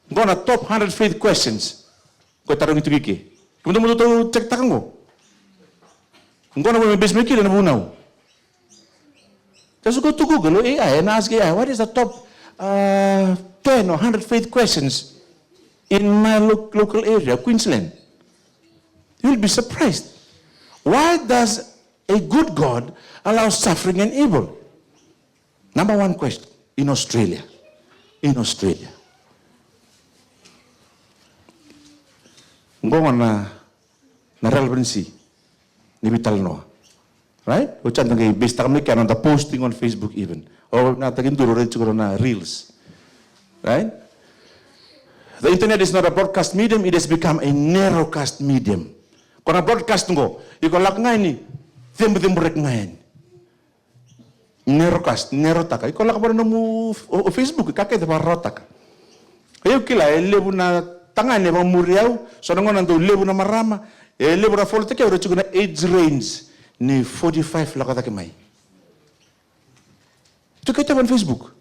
Qo na top hundred faith questions. Ko tarogi tu kike. Kemudou mo dou check taka qo. Qo na vo me base mai kina na vunau. Just go to Google, A I, and ask A I, what is the top, uh, ten or hundred faith questions in my lo-, local area, Queensland? You'll be surprised. Why does a good God allow suffering and evil? Number one question in Australia. In Australia. Qo na, na relevancy ni vitalanoa. Right? O cata qai base taka mai kea na noda posting on Facebook even. O na taki duru, right, tiko na reels. Right? The internet is not a broadcast medium, it has become a narrowcast medium. Ko na broadcast qo, iko lako ga yani, cebuceburaki ga yani. Narrowcast, narrow taka. Iko lako vua na nomu f-, o, o Facebook, ka kece vakararawataka. Io kila, e levu na tagane vakamuri au, so na gauna dau levu na marama, e levu na follow-taki au, era tiko na age range ni forty-five lako cake mai. Tu kece vua na Facebook.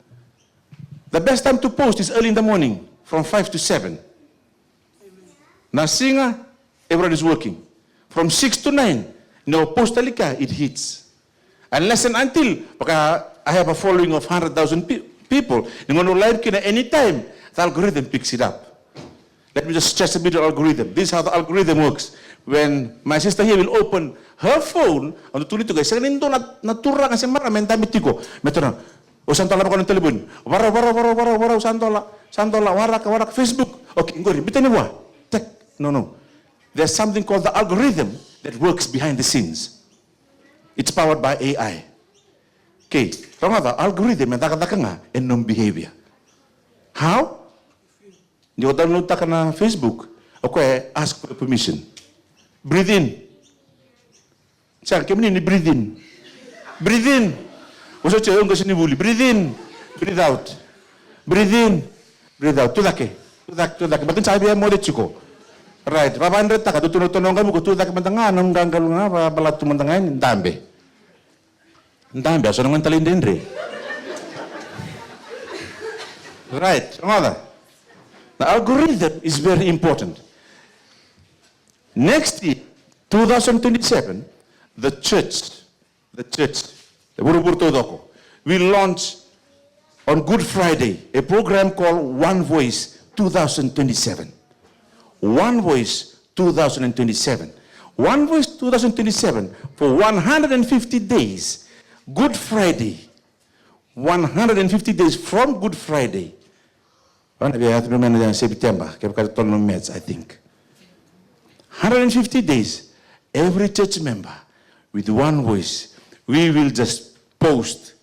The best time to post is early in the morning, from five to seven. Na siga, everyone is working. From six to nine, ni o post tale kea, it hits. Unless and until, vaka I have a following of hundred thousand pe-, people, ni gauna o live kina anytime, the algorithm picks it up. Let me just stress a bit on algorithm. This is how the algorithm works. When my sister here will open her phone, au tukuna tu ga, sega ni dua na, na turaga se marama me dabe tiko. Me tukuna, o sa dola vaka na talevoni. Varau, varau, varau, varau, varau, sa dola, sa dola, waraka, waraka, Facebook. Okay, qori, biuta ni vua. Tek, no, no. There's something called the algorithm that works behind the scenes. It's powered by A I. Okay, rogoca, algorithm e cakacaka ga ena nomu behavior. How? Ni o download taka na Facebook, o koya e ask for permission. Breathe in. Sa kemuni ni breathe in. Breathe in. Vosoti au qasenivuli. Breathe in. Breathe out. Breathe in. Breathe out. Tucake. Tucake, tucake. Baleta ni sa via moce tiko. Right. Vavadretaka, dou tukuna o tou na waqavuka, tucake mada ga, na nomu qaqalo ga, vabalatu mada ga yani, dabe. Dabe, a so na gone talaidredre. Right, rogoca. The algorithm is very important. Next year, two thousand twenty-seven, the church, the church, the vuravura taucoko, we launch on Good Friday a program called One Voice two thousand twenty-seven. One Voice two thousand twenty-seven. One Voice two thousand twenty-seven for one hundred and fifty days. Good Friday. One hundred and fifty days from Good Friday. Vana via yaco me mai na September, kevaka e tolu na March, I think. Hundred and fifty days, every church member with one voice, we will just post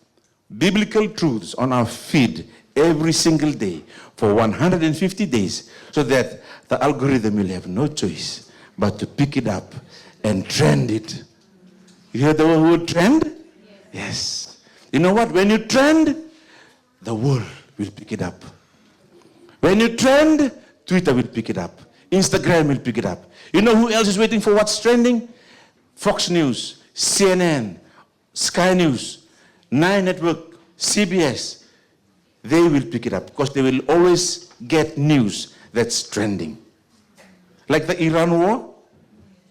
biblical truths on our feed every single day for one hundred and fifty days, so that the algorithm will have no choice but to pick it up and trend it. You hear the word trend? Yes. You know what? When you trend, the world will pick it up. When you trend, Twitter will pick it up. Instagram will pick it up. You know who else is waiting for what's trending? Fox News, C N N, Sky News, Nine Network, C B S. They will pick it up because they will always get news that's trending. Like the Iran war.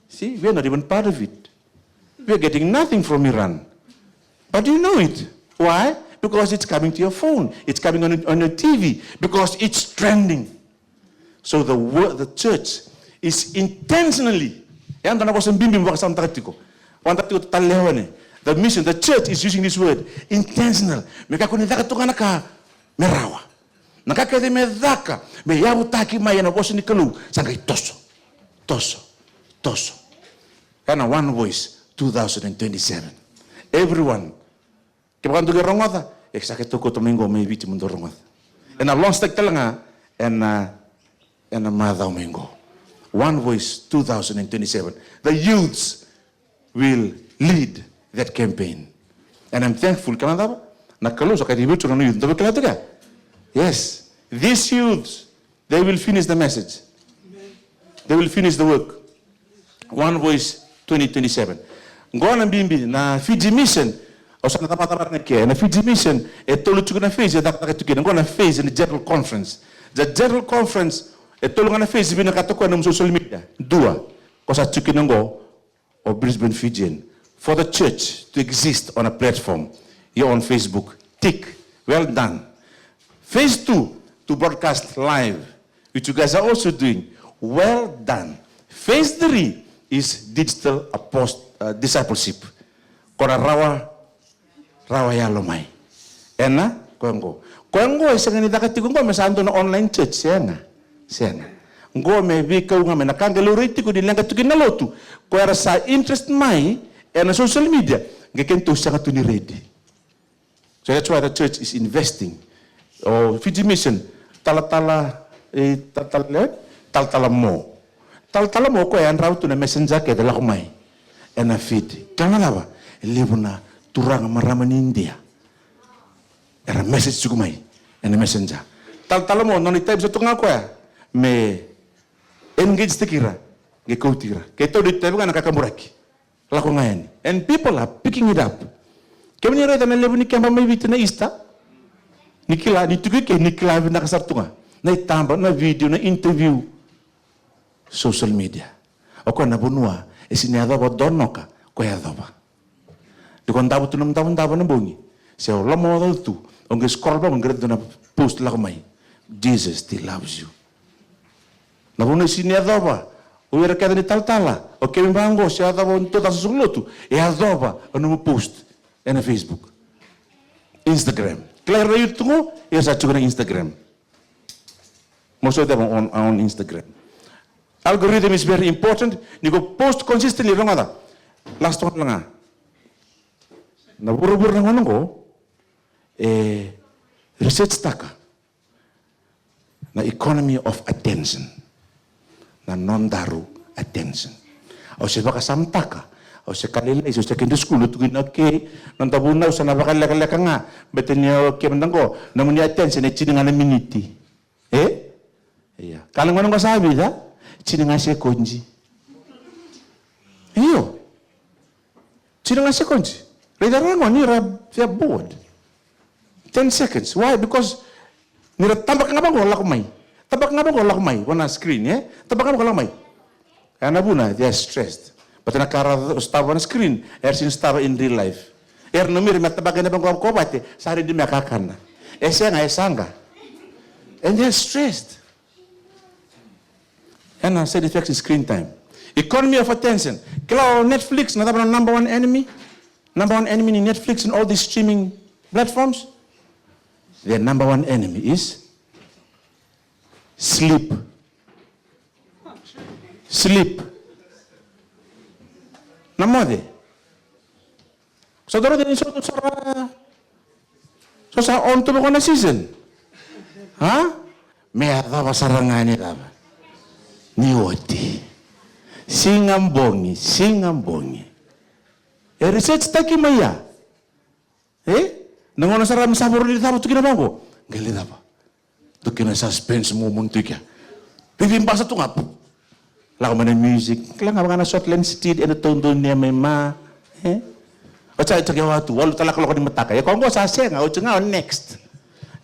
See, we're not even part of it. We're getting nothing from Iran. But you know it. Why? Because it's coming to your phone. It's coming on, on your T V. Because it's trending. So the word, the church is intentionally, e dua na vosa bibi me vakasamataka tiko. Vakasamataka tiko tale o ni. The mission, the church is using this word, intentional. Me kakua ni caka tu ga na ka me rawa. Na ka kece me caka me yavutaki mai ena vosa ni Kalou, sa qai toso, toso, toso. Ena One Voice two thousand and twenty-seven. Everyone, kevaka dou qai rogoca, e sa qai kauta mai qo mai Viti mo dou rogoca. Ena launch-taki tale ga ena, ena macawa mai qo. One Voice two thousand and twenty-seven. The youths will lead that campaign. And I'm thankful, kila na cava? Na Kalou sa kacivi ira tiko na youth. Dou kila tu kea? Yes. These youths, they will finish the message. They will finish the work. One Voice twenty twenty-seven. Qo na bibi, na Fiji Mission, au sa na cavacava na ke. Na Fiji Mission, e tolu tiko na phase e cakacaka tiko kina. Qo na phase ni General Conference. The General Conference, e tolu ga na phase vinakata o koya na nomu social media. Dua, ko sa tiko kina qo, o Brisbane Fijian. For the church to exist on a platform, you're on Facebook. Tick. Well done. Phase two, to broadcast live, which you guys are also doing. Well done. Phase three is digital apost-, uh, discipleship. Ko na rawa, rawa yalo mai. Ena, koya qo. Koya qo e sega ni caka tiko qo me sa dua na online church, sega. Sega. Qo me veikau ga mai na ka qai laurai tiko ni leqa tu kina na lotu. Ko era sa interest mai ena social media, qai kedatou sega tu ni ready. So that's why the church is investing. O Fiji Mission, talatala, e, talatala, e, talatala mo. Talatala mo, o koya e yadrava tu na messenger kece lako mai ena Fiji. Kila na cava? E levu na turaga marama ni Idia era message tiko mai ena messenger. Talatala mo, nona itavi sa tu ga o koya me engage-taki ira, qai kauti ira. Keitou dau itavi ga na kakaburaki. Lako ga yani. And people are picking it up. Kemuni raica na levu ni keba mai Viti na Easter. Ni kila, ni tiko i ke, ni kila vinaka sara tu ga. Na itaba, na video, na interview. Social media. O koya na vanua e sega ni yacova o Donoka, ko yacova. Ni ko davo tu na davodavo na bogi, se o lomaocaoca tu, o qai scroll vaqo, o qai raica tu na post lako mai. Jesus still loves you. Na vanua e sega ni yacova o ira kece na italatala, o kemi vaqo, se yacova o tou caka soqo lotu, e yacova o nomu post ena Facebook, Instagram. Kila ira na youth tu qo, era sa tiko na Instagram. Most of them are on, are on Instagram. Algorithm is very important. Ni ko post consistently, rogoca. Last one ga. Na vuravura na gauna qo, e research-taka na economy of attention. Na nodaru attention. Au se vakasamataka, au se ka lailai, au se secondary school, au tukuna, okay, noda vunau sa na vakalekaleka ga, baleta ni o kemudou qo, nomuni attention e tini ga na miniti. E? Ia. Ka na gauna qo sa vica? Tini ga sekodi. Io. Tini ga sekodi. Raica ra gone ni ra, they are bored. Ten seconds. Why? Because ni ra tabaka ga vaqo lako mai. Tabaka ga vaqo lako mai. Vua na screen, e? Tabaka ga vaqo lako mai. Ena vuna, they are stressed. But na ka ra sotava na screen, era sega ni sotava in real life. Era nanumi ira me tabaka na vanua qo vata, sa ready me kakana. E sega, e saqa. And they are stressed. Ena side effects ni screen time. Economy of attention. Kila o Netflix, na cava na number one enemy? Number one enemy ni Netflix and all these streaming platforms? Their number one enemy is sleep. Sleep. Na moce. Sa dau raica ni so, so ra, so sa on tu vaqo na season. Ha? Me yacova sara ga ni cava? Ni oti. Siga bogi, siga bogi. E research-taki mai ya. E? Na gauna sara me sa voro ni cava tu kina vaqo. Qai lai cava? Tu kina suspense moment tu kea. Veiveibasa tu ga. Lako mai na music. Kila ga vaka na Shortland Street, ena taudonu ni yamai ma. E? Oti sa toki watu, walu tale na kaloko ni mataka. E koya qo sa sega, oti ga o next.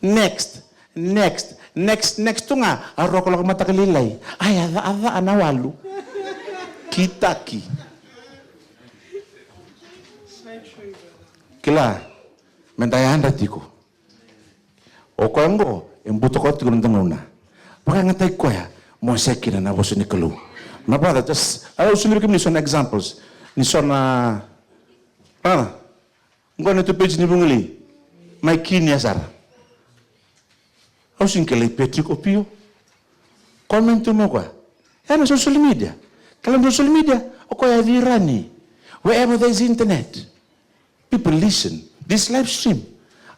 Next. Next. Next, next tu ga, a rua kaloko mataka lailai. Ai, a ca, a ca, na walu. Kitaki. Kila, meda yadra tiko. O koya oqo, e butakoca tiko na noda gauna. Vakayagataki koya, mo se kina na vosa ni Kalou. Na brother, just, au solia vei kemuni so na examples. Ni so na, ah, oqo na tu page ni Vugalei. Mai kini a sara. Au sega ni kilai Patrick Opio. Comment tu mai o koya. Ena social media. Kila na social media, o koya e virani. Wherever there is internet. People listen. This live stream.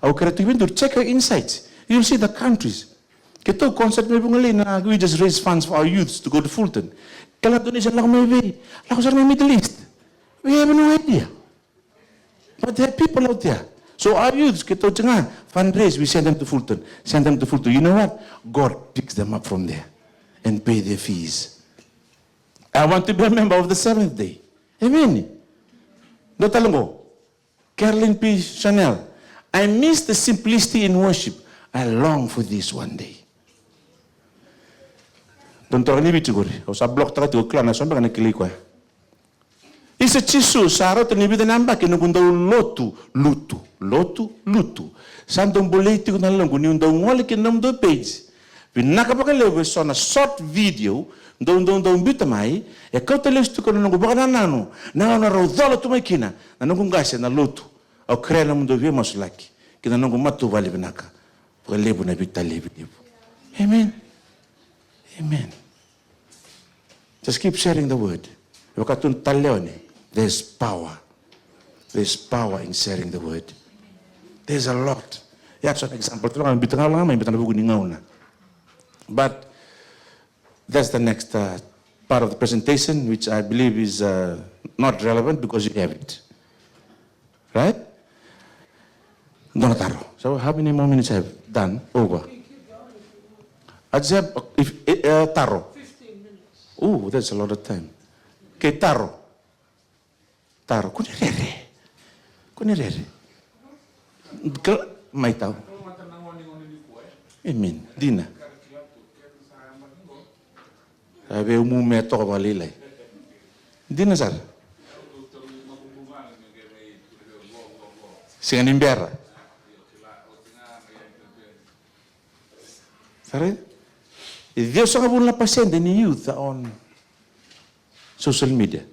Au kerea tu vei duru, check your insights. You'll see the countries. Keitou concert mai Vugalei na, we just raise funds for our youths to go to Fulton. Kila donation lako mai vei? Lako sara mai Middle East. We have no idea. But there are people out there. So our youths, keitou tiko ga, fundraise, we send them to Fulton. Send them to Fulton. You know what? God picks them up from there and pay their fees. I want to be a member of the Seventh Day. Amen. Dua tale qo. Carolyn P. Chanel. I miss the simplicity in worship. I long for this one day. Dua na turaga ni Viti qori. Au sa block taka tiko, kila na so beka na kilai koya. Isa Jisu, sa rauta ni vica na yabaki noqu dau lotu, lutu, lotu, lutu. Sa dau bolei tiko na yaloqu niu dau gole ki na nomudou page. Vinaka vakalevu eso na short video dou dau dau biuta mai, e kauta lesu tiko na noqu vakanananu, na gauna rau cola tu mai kina na noqu qase na lotu. Au kerea na nomudou veimasulaki ki na noqu matavuvale vinaka. Vakalevu na veitalevi levu. Amen. Amen. Just keep sharing the word. Vaka tu na taleone, there's power. There's power in sharing the word. There's a lot. Ia, so an example, tu vaka biuta ga, ga mai biuta na vuku ni gauna. But that's the next, uh, part of the presentation, which I believe is, uh, not relevant because you have it. Right? Dua na taro. So how many more minutes I have? Done. Over. I just have, if, eh, eh, taro. Oh, that's a lot of time. Okay, taro. Taro. Kua ni rere. Kua ni rere. Kila, mai tau. Amen. Dina. A vei au mu me toka vakalailai. Dina sara. Sega ni bera. Sara. E ciwasagavulu na pasede ni youth are on social media.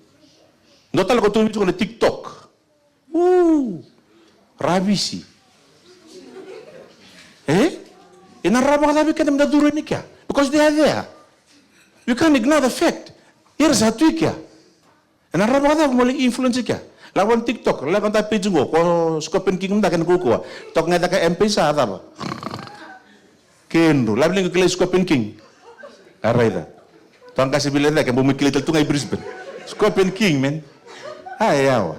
Dua tale ko tu vei tiko na TikTok. Uu, ravisi. E? Ena rawa vakacava vei keda meda curu yani kea? Because they are there. We can't ignore the fact. Era sa tu i kea. Ena rawa vakacava mo lai influence i kea? Lako vaka na TikTok, lako na page qo, ko Scorpion King mada kena kaukauwa. Toka ga e caka M-PAiSA, a cava? Kedru, lave liga kilai Scorpion King. A raica. Tua qase vila e cake, bau mai kilai tale tu ga i Brisbane. Scorpion King, man. A yawa.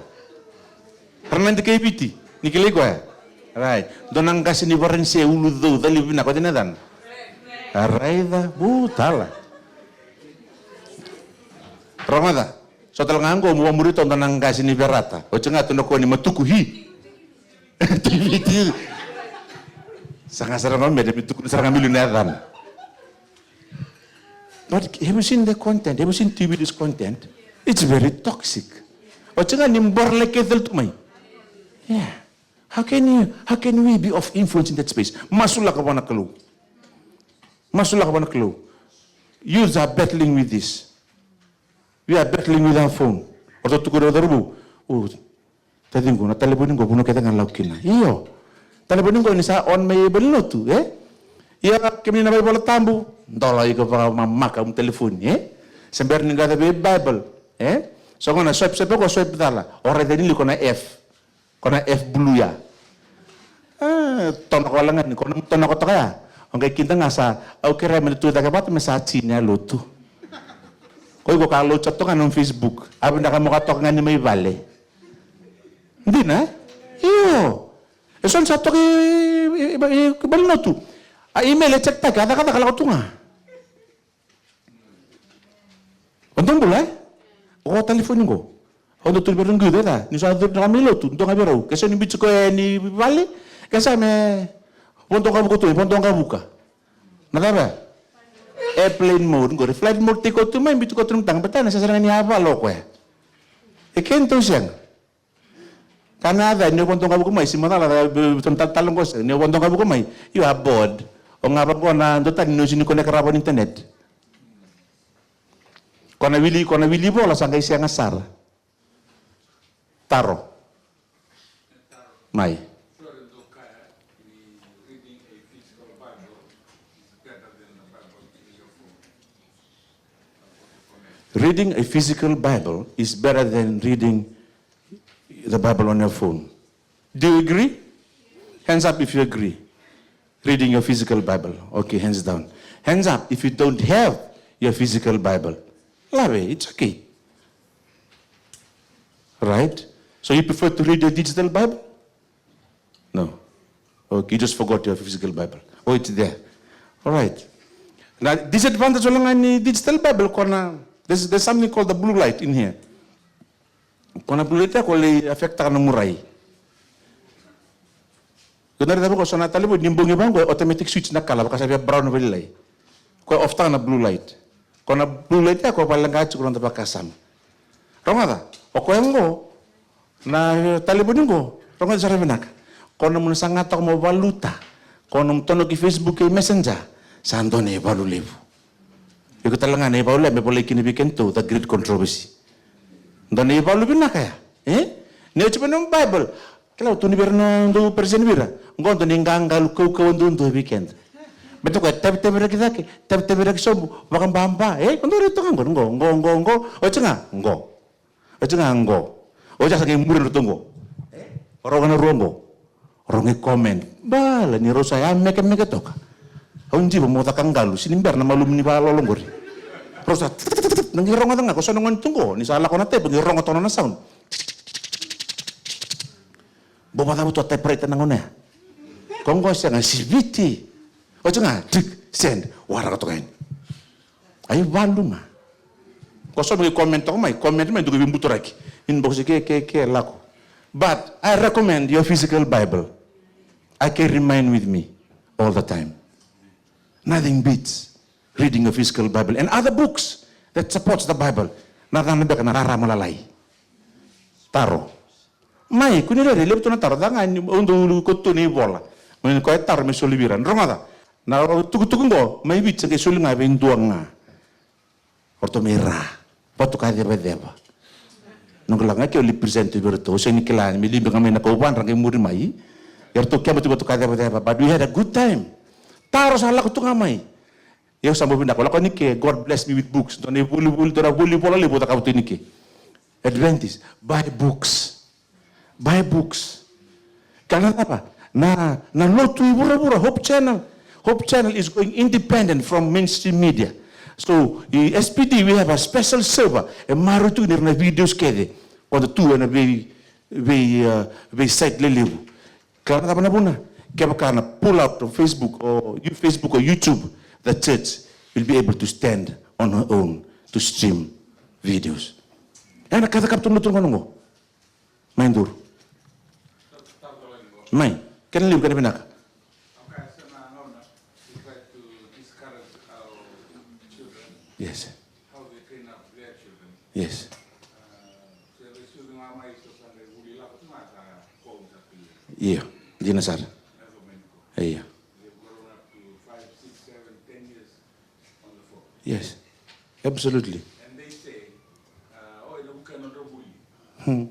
Ra na dika i Viti, ni kilai koya. Right. Dua na qase ni Varanise, ulu cau, caliu vinaka, o cei na yacana? A raica, butala. Rogoca. So tale ga qo, mo vakamuri toka dua na qase ni Verata. Oti ga tu na koni Matuku hi. T V T. Sa ga sara ga me, me tukuna sara ga me liu na yacana. But have you seen the content? Have you seen T V T's content? It's very toxic. Oti ga ni borlai kece tu mai. Yeah. How can you, how can we be of influence in that space? Masulaka vua na Kalou. Masulaka vua na Kalou. Youths are battling with this. We are battling with our phone. O ratou tukuna o cauravou. O taciqu, na talevoni qo vanua kece ga lako kina. Io. Talevoni qo ni sa on mai valenilotu, e? Ia kemuni na vaivola tabu, dola iko vakamamaka mu talevoni, e? Se bera ni qai vei Bible, e? So gona swipe, swipe ko swipe cala. O raica ni liko na F. Ko na F blue ya. Ah, tonoko wale ga ni, ko na tonoko toka ya. O qai kida ga sa, au kerea me na tu cake vata me sa tini a lotu. Ko iko ka lotu sa toka ga na Facebook. A vinaka mo ka toka ga ni mai vale. Dina, e? Io. E so ni sa toka i, i, i, i, i valenilotu. A email e check taki, a cakacaka lako tu ga. Dou bula, e? O talifoni qo. O dou tu vei rau qo, e ca? Ni sa curu na ka mai lotu, dou ga vei rau. Ke sa ni biuti koya ni vale, ke sa me vodo qavuka tu, vodo qavuka. Na cava? Airplane mode, qori flight mode, tiko tu mai, biuti koya tu na mataga, baleta na sega sara ga ni a vala o koya. E kena tou sega. Ka na yaca, ni o vodo qavuka mai, si macala, e, e, tale, tale qo sega, ni o vodo qavuka mai, you are bored. O ga vaqo na dua tani ni o sega ni connect rawa ni internet. Ko na wili, ko na wili vola sa qai sega sara. Taro. Mai. Reading a physical Bible is better than reading the Bible on your phone. Do you agree? Hands up if you agree. Reading your physical Bible. Okay, hands down. Hands up if you don't have your physical Bible. Love it, it's okay. Right? So you prefer to read your digital Bible? No. Okay, you just forgot your physical Bible. Oh, it's there. All right. Na disadvantage wale ga ni digital Bible, ko na, there's, there's something called the blue light in here. Ko na blue light ya ko lai affect-taka na nomu rai. Ko na raica vaqo, so na talevoni ni bogi vaqo, e automatic switch na kala, vaka sa via brown vakalailai. Ko off-taka na blue light. Ko na blue light ya ko vakaleqa tiko na noda vakasama. Rogoca, o koya qo, na talevoni qo, rogoca sara vinaka. Ko na nomu na sagataka mo valuta, ko na nomu tono ki Facebook kei Messenger, sa dua na ivalu levu. Iko tale ga na ivalu ya me volai kina vei kedatou the great controversy. Dua na ivalu vinaka ya, e? Ni oti mai na Bible. Kila, au tukuna vei ira na dau peresitedi vei ira. Qo dua na iqaqalo kaukauwa duadua vei keda. Baleta o koya e tavitaviraki cake, tavitaviraki sobu, vakababa, e? Ko dau raica toka qo, qo, qo, qo. Oti ga, qo. Oti ga qo. Oti ga sa qai muri na ratou qo. E? Rau ga na rua qo. Rau qai comment. Bala ni rau sa yamekemeke toka. Au diva mo caka qalu, sega ni bera na malumu ni vakalolo qori. Rau sa na qai rogoca ga, ko so na gone tu qo, ni sa lako na type, qai rogo toka na sound. Bau vakacava tu a typewriter na gauna ya? Ko qo sega, siviti. Oti ga, tik, send, waraka toka yani. A ivalu ga. Ko so me qai comment toka mai, comment mai, dua qai veibuturaki. Inbox ke, ke, ke, lako. But I recommend your physical Bible. I carry mine with me all the time. Nothing beats reading a physical Bible and other books that supports the Bible. Na cava beka na rarama lalai. Taro. Mai, kua ni rairai, levu tu na taro, ca ga ni o dau koto tu na ivola. Mai ni koya e taro me soli vei ira. Rogoca, na tukutuku qo, mai Viti sa qai soli ga vei dua ga. O ratou mai ra. Vatu ka cevaceva. Noqu lako ga ke au lai present vei iratou, au sega ni kila, me libi ga mai na kauvadra qai muri mai. Eratou keba tu vatu ka cevaceva, but we had a good time. Taro sa lako tu ga mai. Ia au sa bau vinaka, au lako yani ke, God bless me with books. Dua na ivolivoli, dua na volivola levu au cakava tu yani ke. Adventist, buy books. Buy books. Kila na cava? Na, na lotu i vuravura, Hope Channel. Hope Channel is going independent from mainstream media. So, i S P D, we have a special server. E maroroi tu kina ira na videos kece. Koda tu ena vei, vei, uh, vei site lelevu. Kila na cava na vuna? Kevaka na pull out of Facebook or you, Facebook or YouTube, the church will be able to stand on her own to stream videos. Ena ka cakava tu na lotu qo. Mai duru. Mai. Kena levu, kena vinaka. Yes. Yes. Io, dina sara. Io. Yes. Absolutely. Hmm.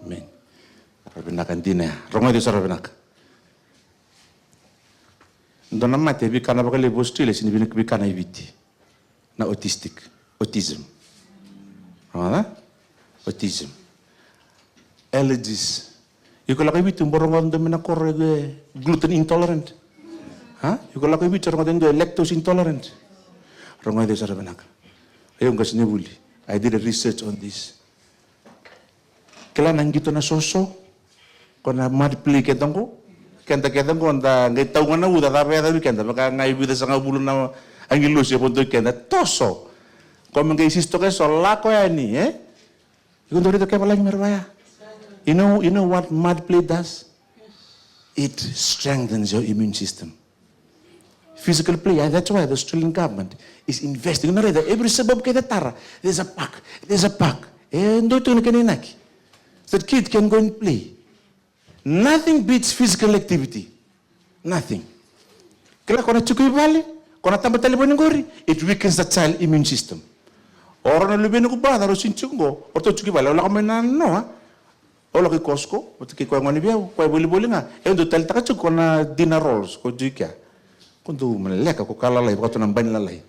Amen. Ra vinaka dina ya. Rogoci sara vinaka. Dua na mate e veikana vakalevu Australia, sega ni veikana e Viti. Na autistic, autism. Rogoca? Autism. Allergies. Iko lako i Viti, bau rogoca dua mai na koro e gluten intolerant. Ha? Iko lako i Viti, rogoca dua e lactose intolerant. Rogoca sara vinaka. Io, qasenivuli. I did a research on this. Kila na qito na soso, ko na mad play keda qo. Keda kece qo da qai tau ga na uca, cava e yaco vei keda, vaka ga e vica sagavulu na, Agilosi e vodo i keda, toso. Ko me qai sisto ke so lako yani, e? Iko dau raica keva lagi me ra vaya. You know, you know what mud play does? It strengthens your immune system. Physical play, and that's why the Australian government is investing. Na raica, every suburb kece e tara, there's a park, there's a park. E dua tu na kena inaki. So that kid can go and play. Nothing beats physical activity. Nothing. Kila ko na tiko i vale, ko na taba talevoni qori, it weakens the child immune system. O rau na luvena ko brother, rau sini tiko qo, o ratou tiko i vale, o lako mai na noa, o lako i Costco, o tiko i koya gone vei au, koya volivoli ga, e dau talitaka tiko ko na dinner rolls, ko tiko i kea. Ko dau maleka, ko ka lalai, vakatou na bani lalai.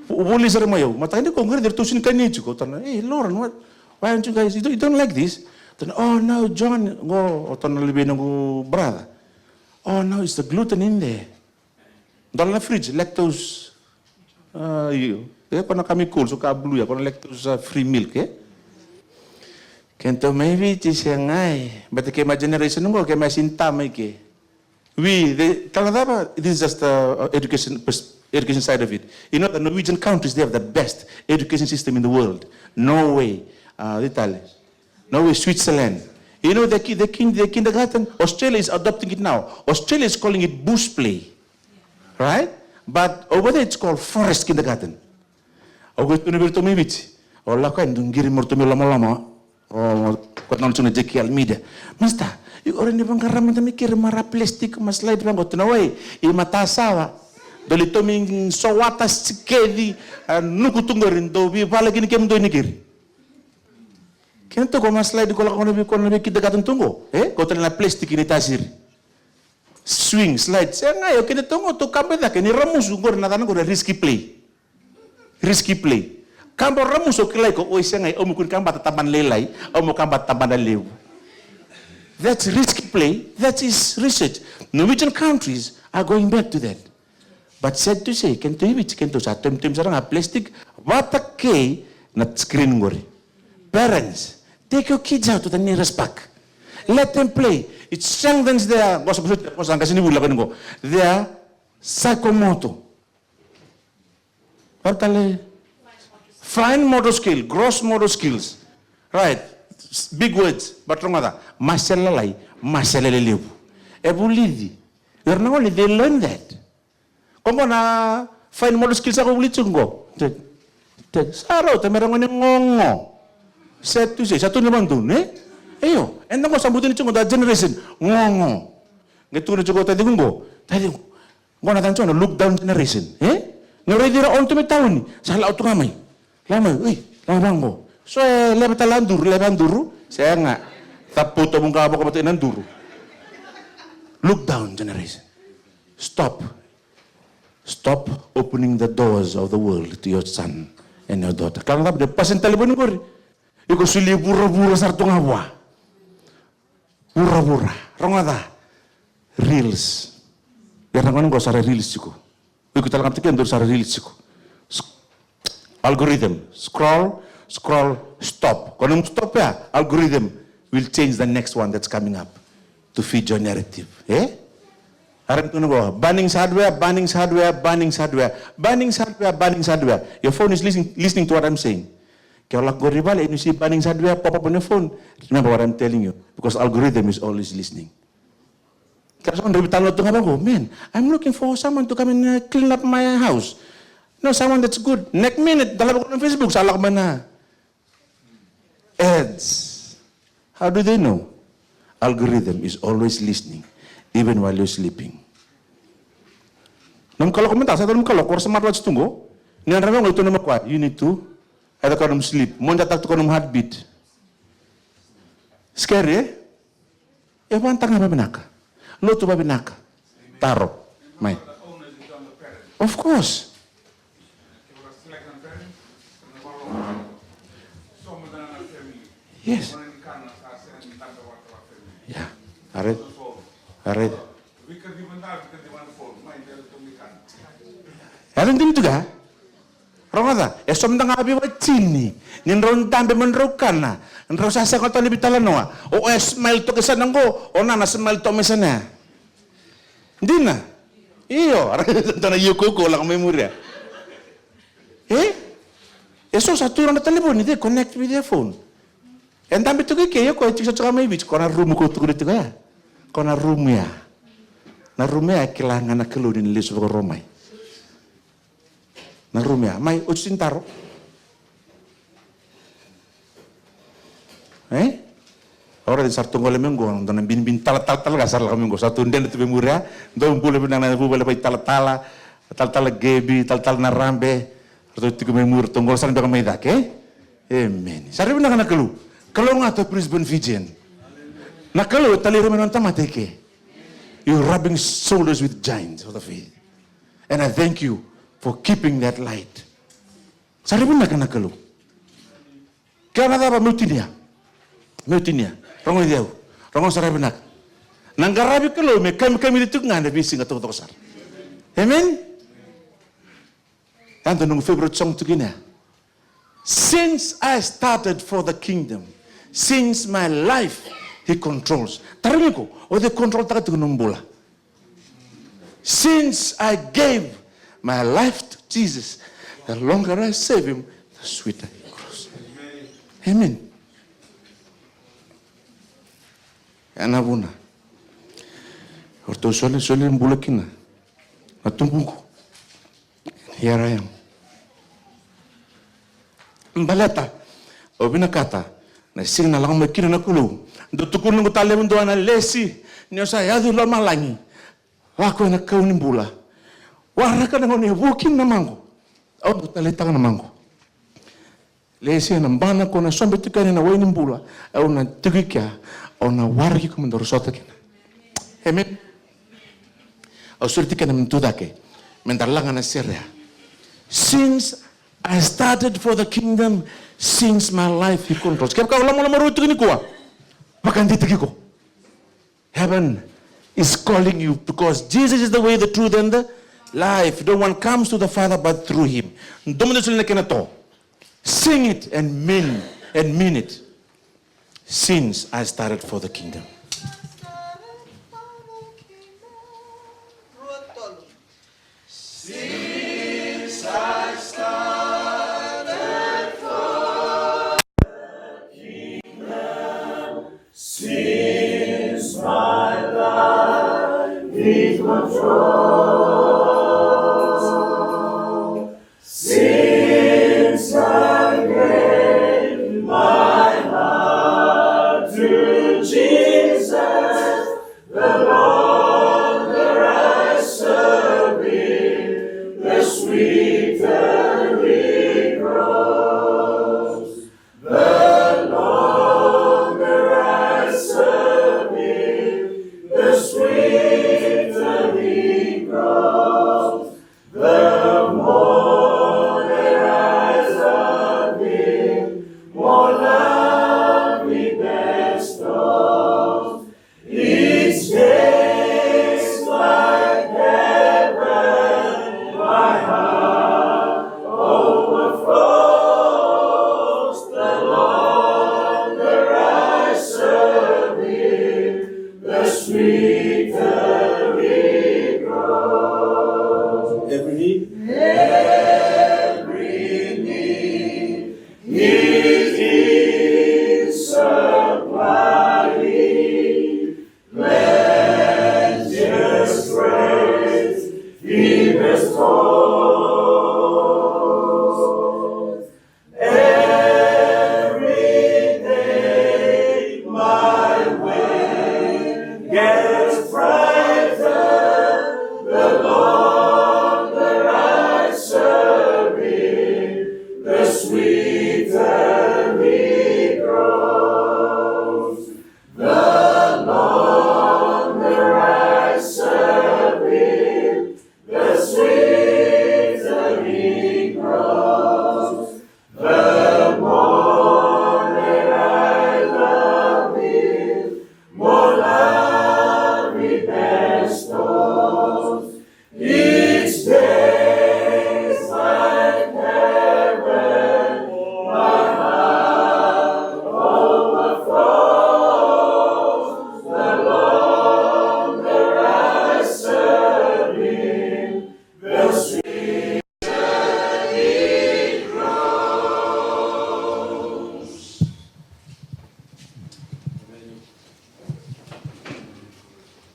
Vo-, voli sara mai au, mataka ni ko qori, ratou sini kania tiko, o tana, "Hey, Lauren, what, why aren't you guys, you don't, you don't like this?" Tana, "Oh, no, John," qo, o tana luvena ko brother. "Oh, no, it's the gluten in there." Dola na fridge, lactose. Ah, io. E, ko na chemicals, o ka blue ya, ko na lactose, ah, free milk, e? Keitou mai Viti se qai. But ke my generation qo, ke mai sin tama i ke. We, the, tala cava, this is just, uh, education, pers-, education side of it. You know, the Norwegian countries, they have the best education system in the world. Norway, uh, Italy. Norway, Switzerland. You know, the, ki-, the, kin-, the kindergarten, Australia is adopting it now. Australia is calling it bush play. Right? But over there it's called forest kindergarten. Au qai tukuna vei iratou mai Viti. O lako yani, dou qiri mai iratou mai Lomaloma. O, ko na nona tiko na J K L Media. "Master, iko rawa ni vaqara mada mai keri mara plastic, ma slide vaqo." Tukuna, "Oi, i matasawa. Dou lai tomani sowata, sikeci, a, nuku tu qori, dou veivala kina kemudou ni keri." Kena toka ma slide ko lako na vei, ko na vei kindergarten tu qo. E? Ko tale na plastic ni tasiri. Swing, slide. Se qai, o keda toqo, tou kaba i cake, ni ramusu, qori na cana qori, risky play. Risky play. Kaba ramusu, o kilai ko, oi se qai, au mo kua ni kabata tabana lailai, au mo kabata tabana levu. That's risky play. That is research. Norwegian countries are going back to that. But sad to say, keitou i Viti, keitou sa tomitomi sara ga plastic, vata kei na screen qori. Parents, take your kids out to the nearest park. Let them play. It strengthens their, qo sa, qo sa qasenivuli lako yani qo, their psychomotor. Vata tale, fine motor skill, gross motor skills. Right. S-, big words, but rogoca, masele lalai, masele lelevu. E vulici. Ira na gone, they learn that. Ko qo na fine motor skills sa ko vulici tiko qo. Te, te, sa rauta me ra gone qoqo. Sad to say, sa tu ni vakadodonu, e? Io, eda qo sa butini tiko qo da generation qoqo. Qai tukuna tiko o taciqu qo, taciqu. Qo na cana tiko na look down generation, e? Ni raici ira o na tu mai tauni, sa lako tu ga mai. Lako mai, oi, lako mai vaqo. So e leve tale a duru, leve a duru. Sega. Caputa vuqa vakamatei na duru. Look down generation. Stop. Stop opening the doors of the world to your son and your daughter. Kila na cava, de passion talevoni qori. Iko soli vuravura sara tu ga vua. Vuravura. Rogoca. Reels. Ira na gone qo sa ra reels tiko. Iko tale ga vata kei dou sa ra reels tiko. S-, algorithm. Scroll, scroll, stop. Ko na nomu stop ya, algorithm will change the next one that's coming up to feed your narrative. E? Era tukuna qo, Bunnings Hardware, Bunnings Hardware, Bunnings Hardware. Bunnings Hardware, Bunnings Hardware. Your phone is listening, listening to what I'm saying. Ke o lako qori i vale and you see Bunnings Hardware pop up on your phone, remember what I'm telling you, because algorithm is always listening. Ke o sa qai veitalanoa tu ga vaqo, "Man, I'm looking for someone to come and, uh, clean up my house. No, someone that's good." Next minute, dolava ko na Facebook, sa lako mai na ads. How do they know? Algorithm is always listening, even while you're sleeping. Nomu kaloko mada, sa nomu kaloko, o ra smartwatch tu qo. Ni yadra vaqo, e tukuna mai o koya, you need to, e caka nomu sleep. Monitor-taka tu o koya nomu heartbeat. Scary, e? E vakayagataka ga vavinaka. Lotu vavinaka. Taro. Mai. Of course. Yes. Yeah. All right. All right. Era dina tu ga. Rogoca, e so mada ga a veiwatini ni drau dabe me drau kana, drau sa sega toka ni veitalanoa. O, o e smile toka e sana qo, o nana smile toka mai sana ya. Dina? Io, dua na io kaukaua lako mai muria. E? E so sa tu na nodra talevoni, they connect with their phone. E dabe tiko i ke, ia o koya e tiko sa toka mai Viti, ko na rumu ko tukuna tiko ya. Ko na rumu ya. Na rumu ya e kila ga na Kalou ni na lesu vakarua mai. Na rumu ya, mai, oti ni taro. E? Ora ni sa ratou gole mai qo, dua na binibini talatala tale ga sa ra lako mai qo, sa ratou dredre tu mai muri ya, dou bula vinaka na vuvale vakaitalatala, talatala Gebi, talatala Narabe, ratou tiko mai muri, ratou gole sara beka mai cake, e? Amen. Sa rui vinaka na Kalou. Kalou ga tu Brisbane, Fijian. Na Kalou e talai ira mai na nona tamata i ke. You're rubbing shoulders with giants for the faith. And I thank you for keeping that light. Sa rui vinaka na Kalou. Kila na cava, meu tinia. Meu tinia. Rogoci au. Rogoca sara vinaka. Na qaravi Kalou me kamikamica tiko ga ena veisiga taucoko sara. Amen? Eda, noqu favorite song tiko kina ya. Since I started for the kingdom, since my life he controls. Tarogi iko, o cei controltaka tiko nomu bula? Since I gave my life to Jesus, the longer I serve him, the sweeter he grows. Amen. Ena vuna o ratou solisoli bula kina na tubuqu. Here I am. Baleta au vinakata na siga na lako mai kina na Kalou, dau tukuna noqu talevu dua na lesi, ni o sa yaco i lomalagi, lako ena kau ni bula. Waraka na gauna e vo kina na maqo, au dau taleitaka na maqo. Lesi ena bana ko na sobe tiko yani na wai ni bula, au na tiko i kea, au na waraki iko me daru sota kina. Amen. Au sureti keda me da tucake, me da laga na sere ya. Since I started for the kingdom, since my life he controls. Kevaka o lomalomarua tiko nikua, vakadeitaki iko. Heaven is calling you because Jesus is the way, the truth, and the life. No one comes to the Father but through him. Domo de soli na kena to. Sing it and mean, and mean it. Since I started for the kingdom.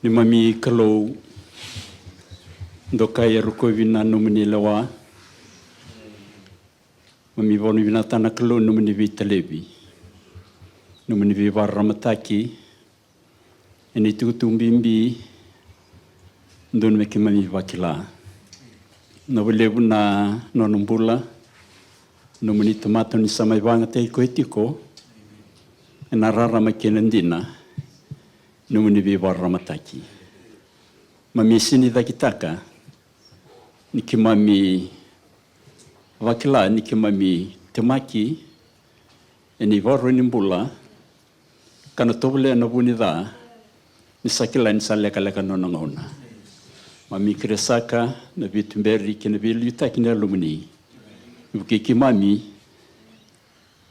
Mami Kalou, dokai e rokovi na nomuni lewa. Mami vakanuinui vinaka na Kalou nomuni veitalevi, nomuni veivakararamataki ena itukutuku bibi, dodonu me keimami vakila. Na valevu na nona bula, nomuni tamata ni sa mai vakayagataki koya tiko ena rarama kei na dina, nomuni veivakararamataki. Mami sega ni cakitaka ni keimami vakila ni keimami temaki ena ivakarau ni bula, ka na tovolea na vu ni ca ni sa kila ni sa lekaleka na nona gauna. Mami kerea saka na veituberi kei na veiliutaki ni Yalomuni. Ni vukei keimami,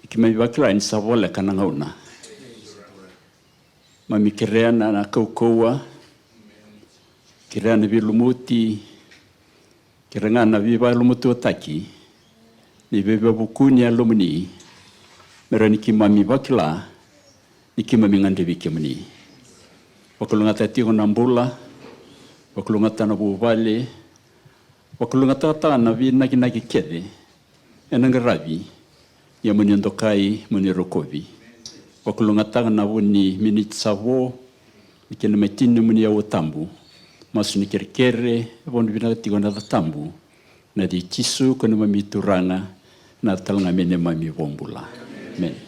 keimami vakila ni sa voleka na gauna. Mami kerea na, na kaukauwa, kerea na veilumuti, kerea ga na veivakalougatataki ni veivakavukuni ni Yalomuni, me rawa ni keimami vakila ni keimami gadrevi kemuni. Vakalougatataka tiko na bula, vakalougatataka na vuvale, vakalougatataka na veinakinaki kece ena qaravi. Ia moni dokai, moni rokovi. Vakalougatataka na vu ni miniti sa vo, ni kena mai tini moni Yalo Tabu. Masu ni kerekere, vakanuinui vinaka tiko na yaca tabu. Na yaca i Jisu ko neimami Turaga, na tale ga me neimami iVakabula. Amen.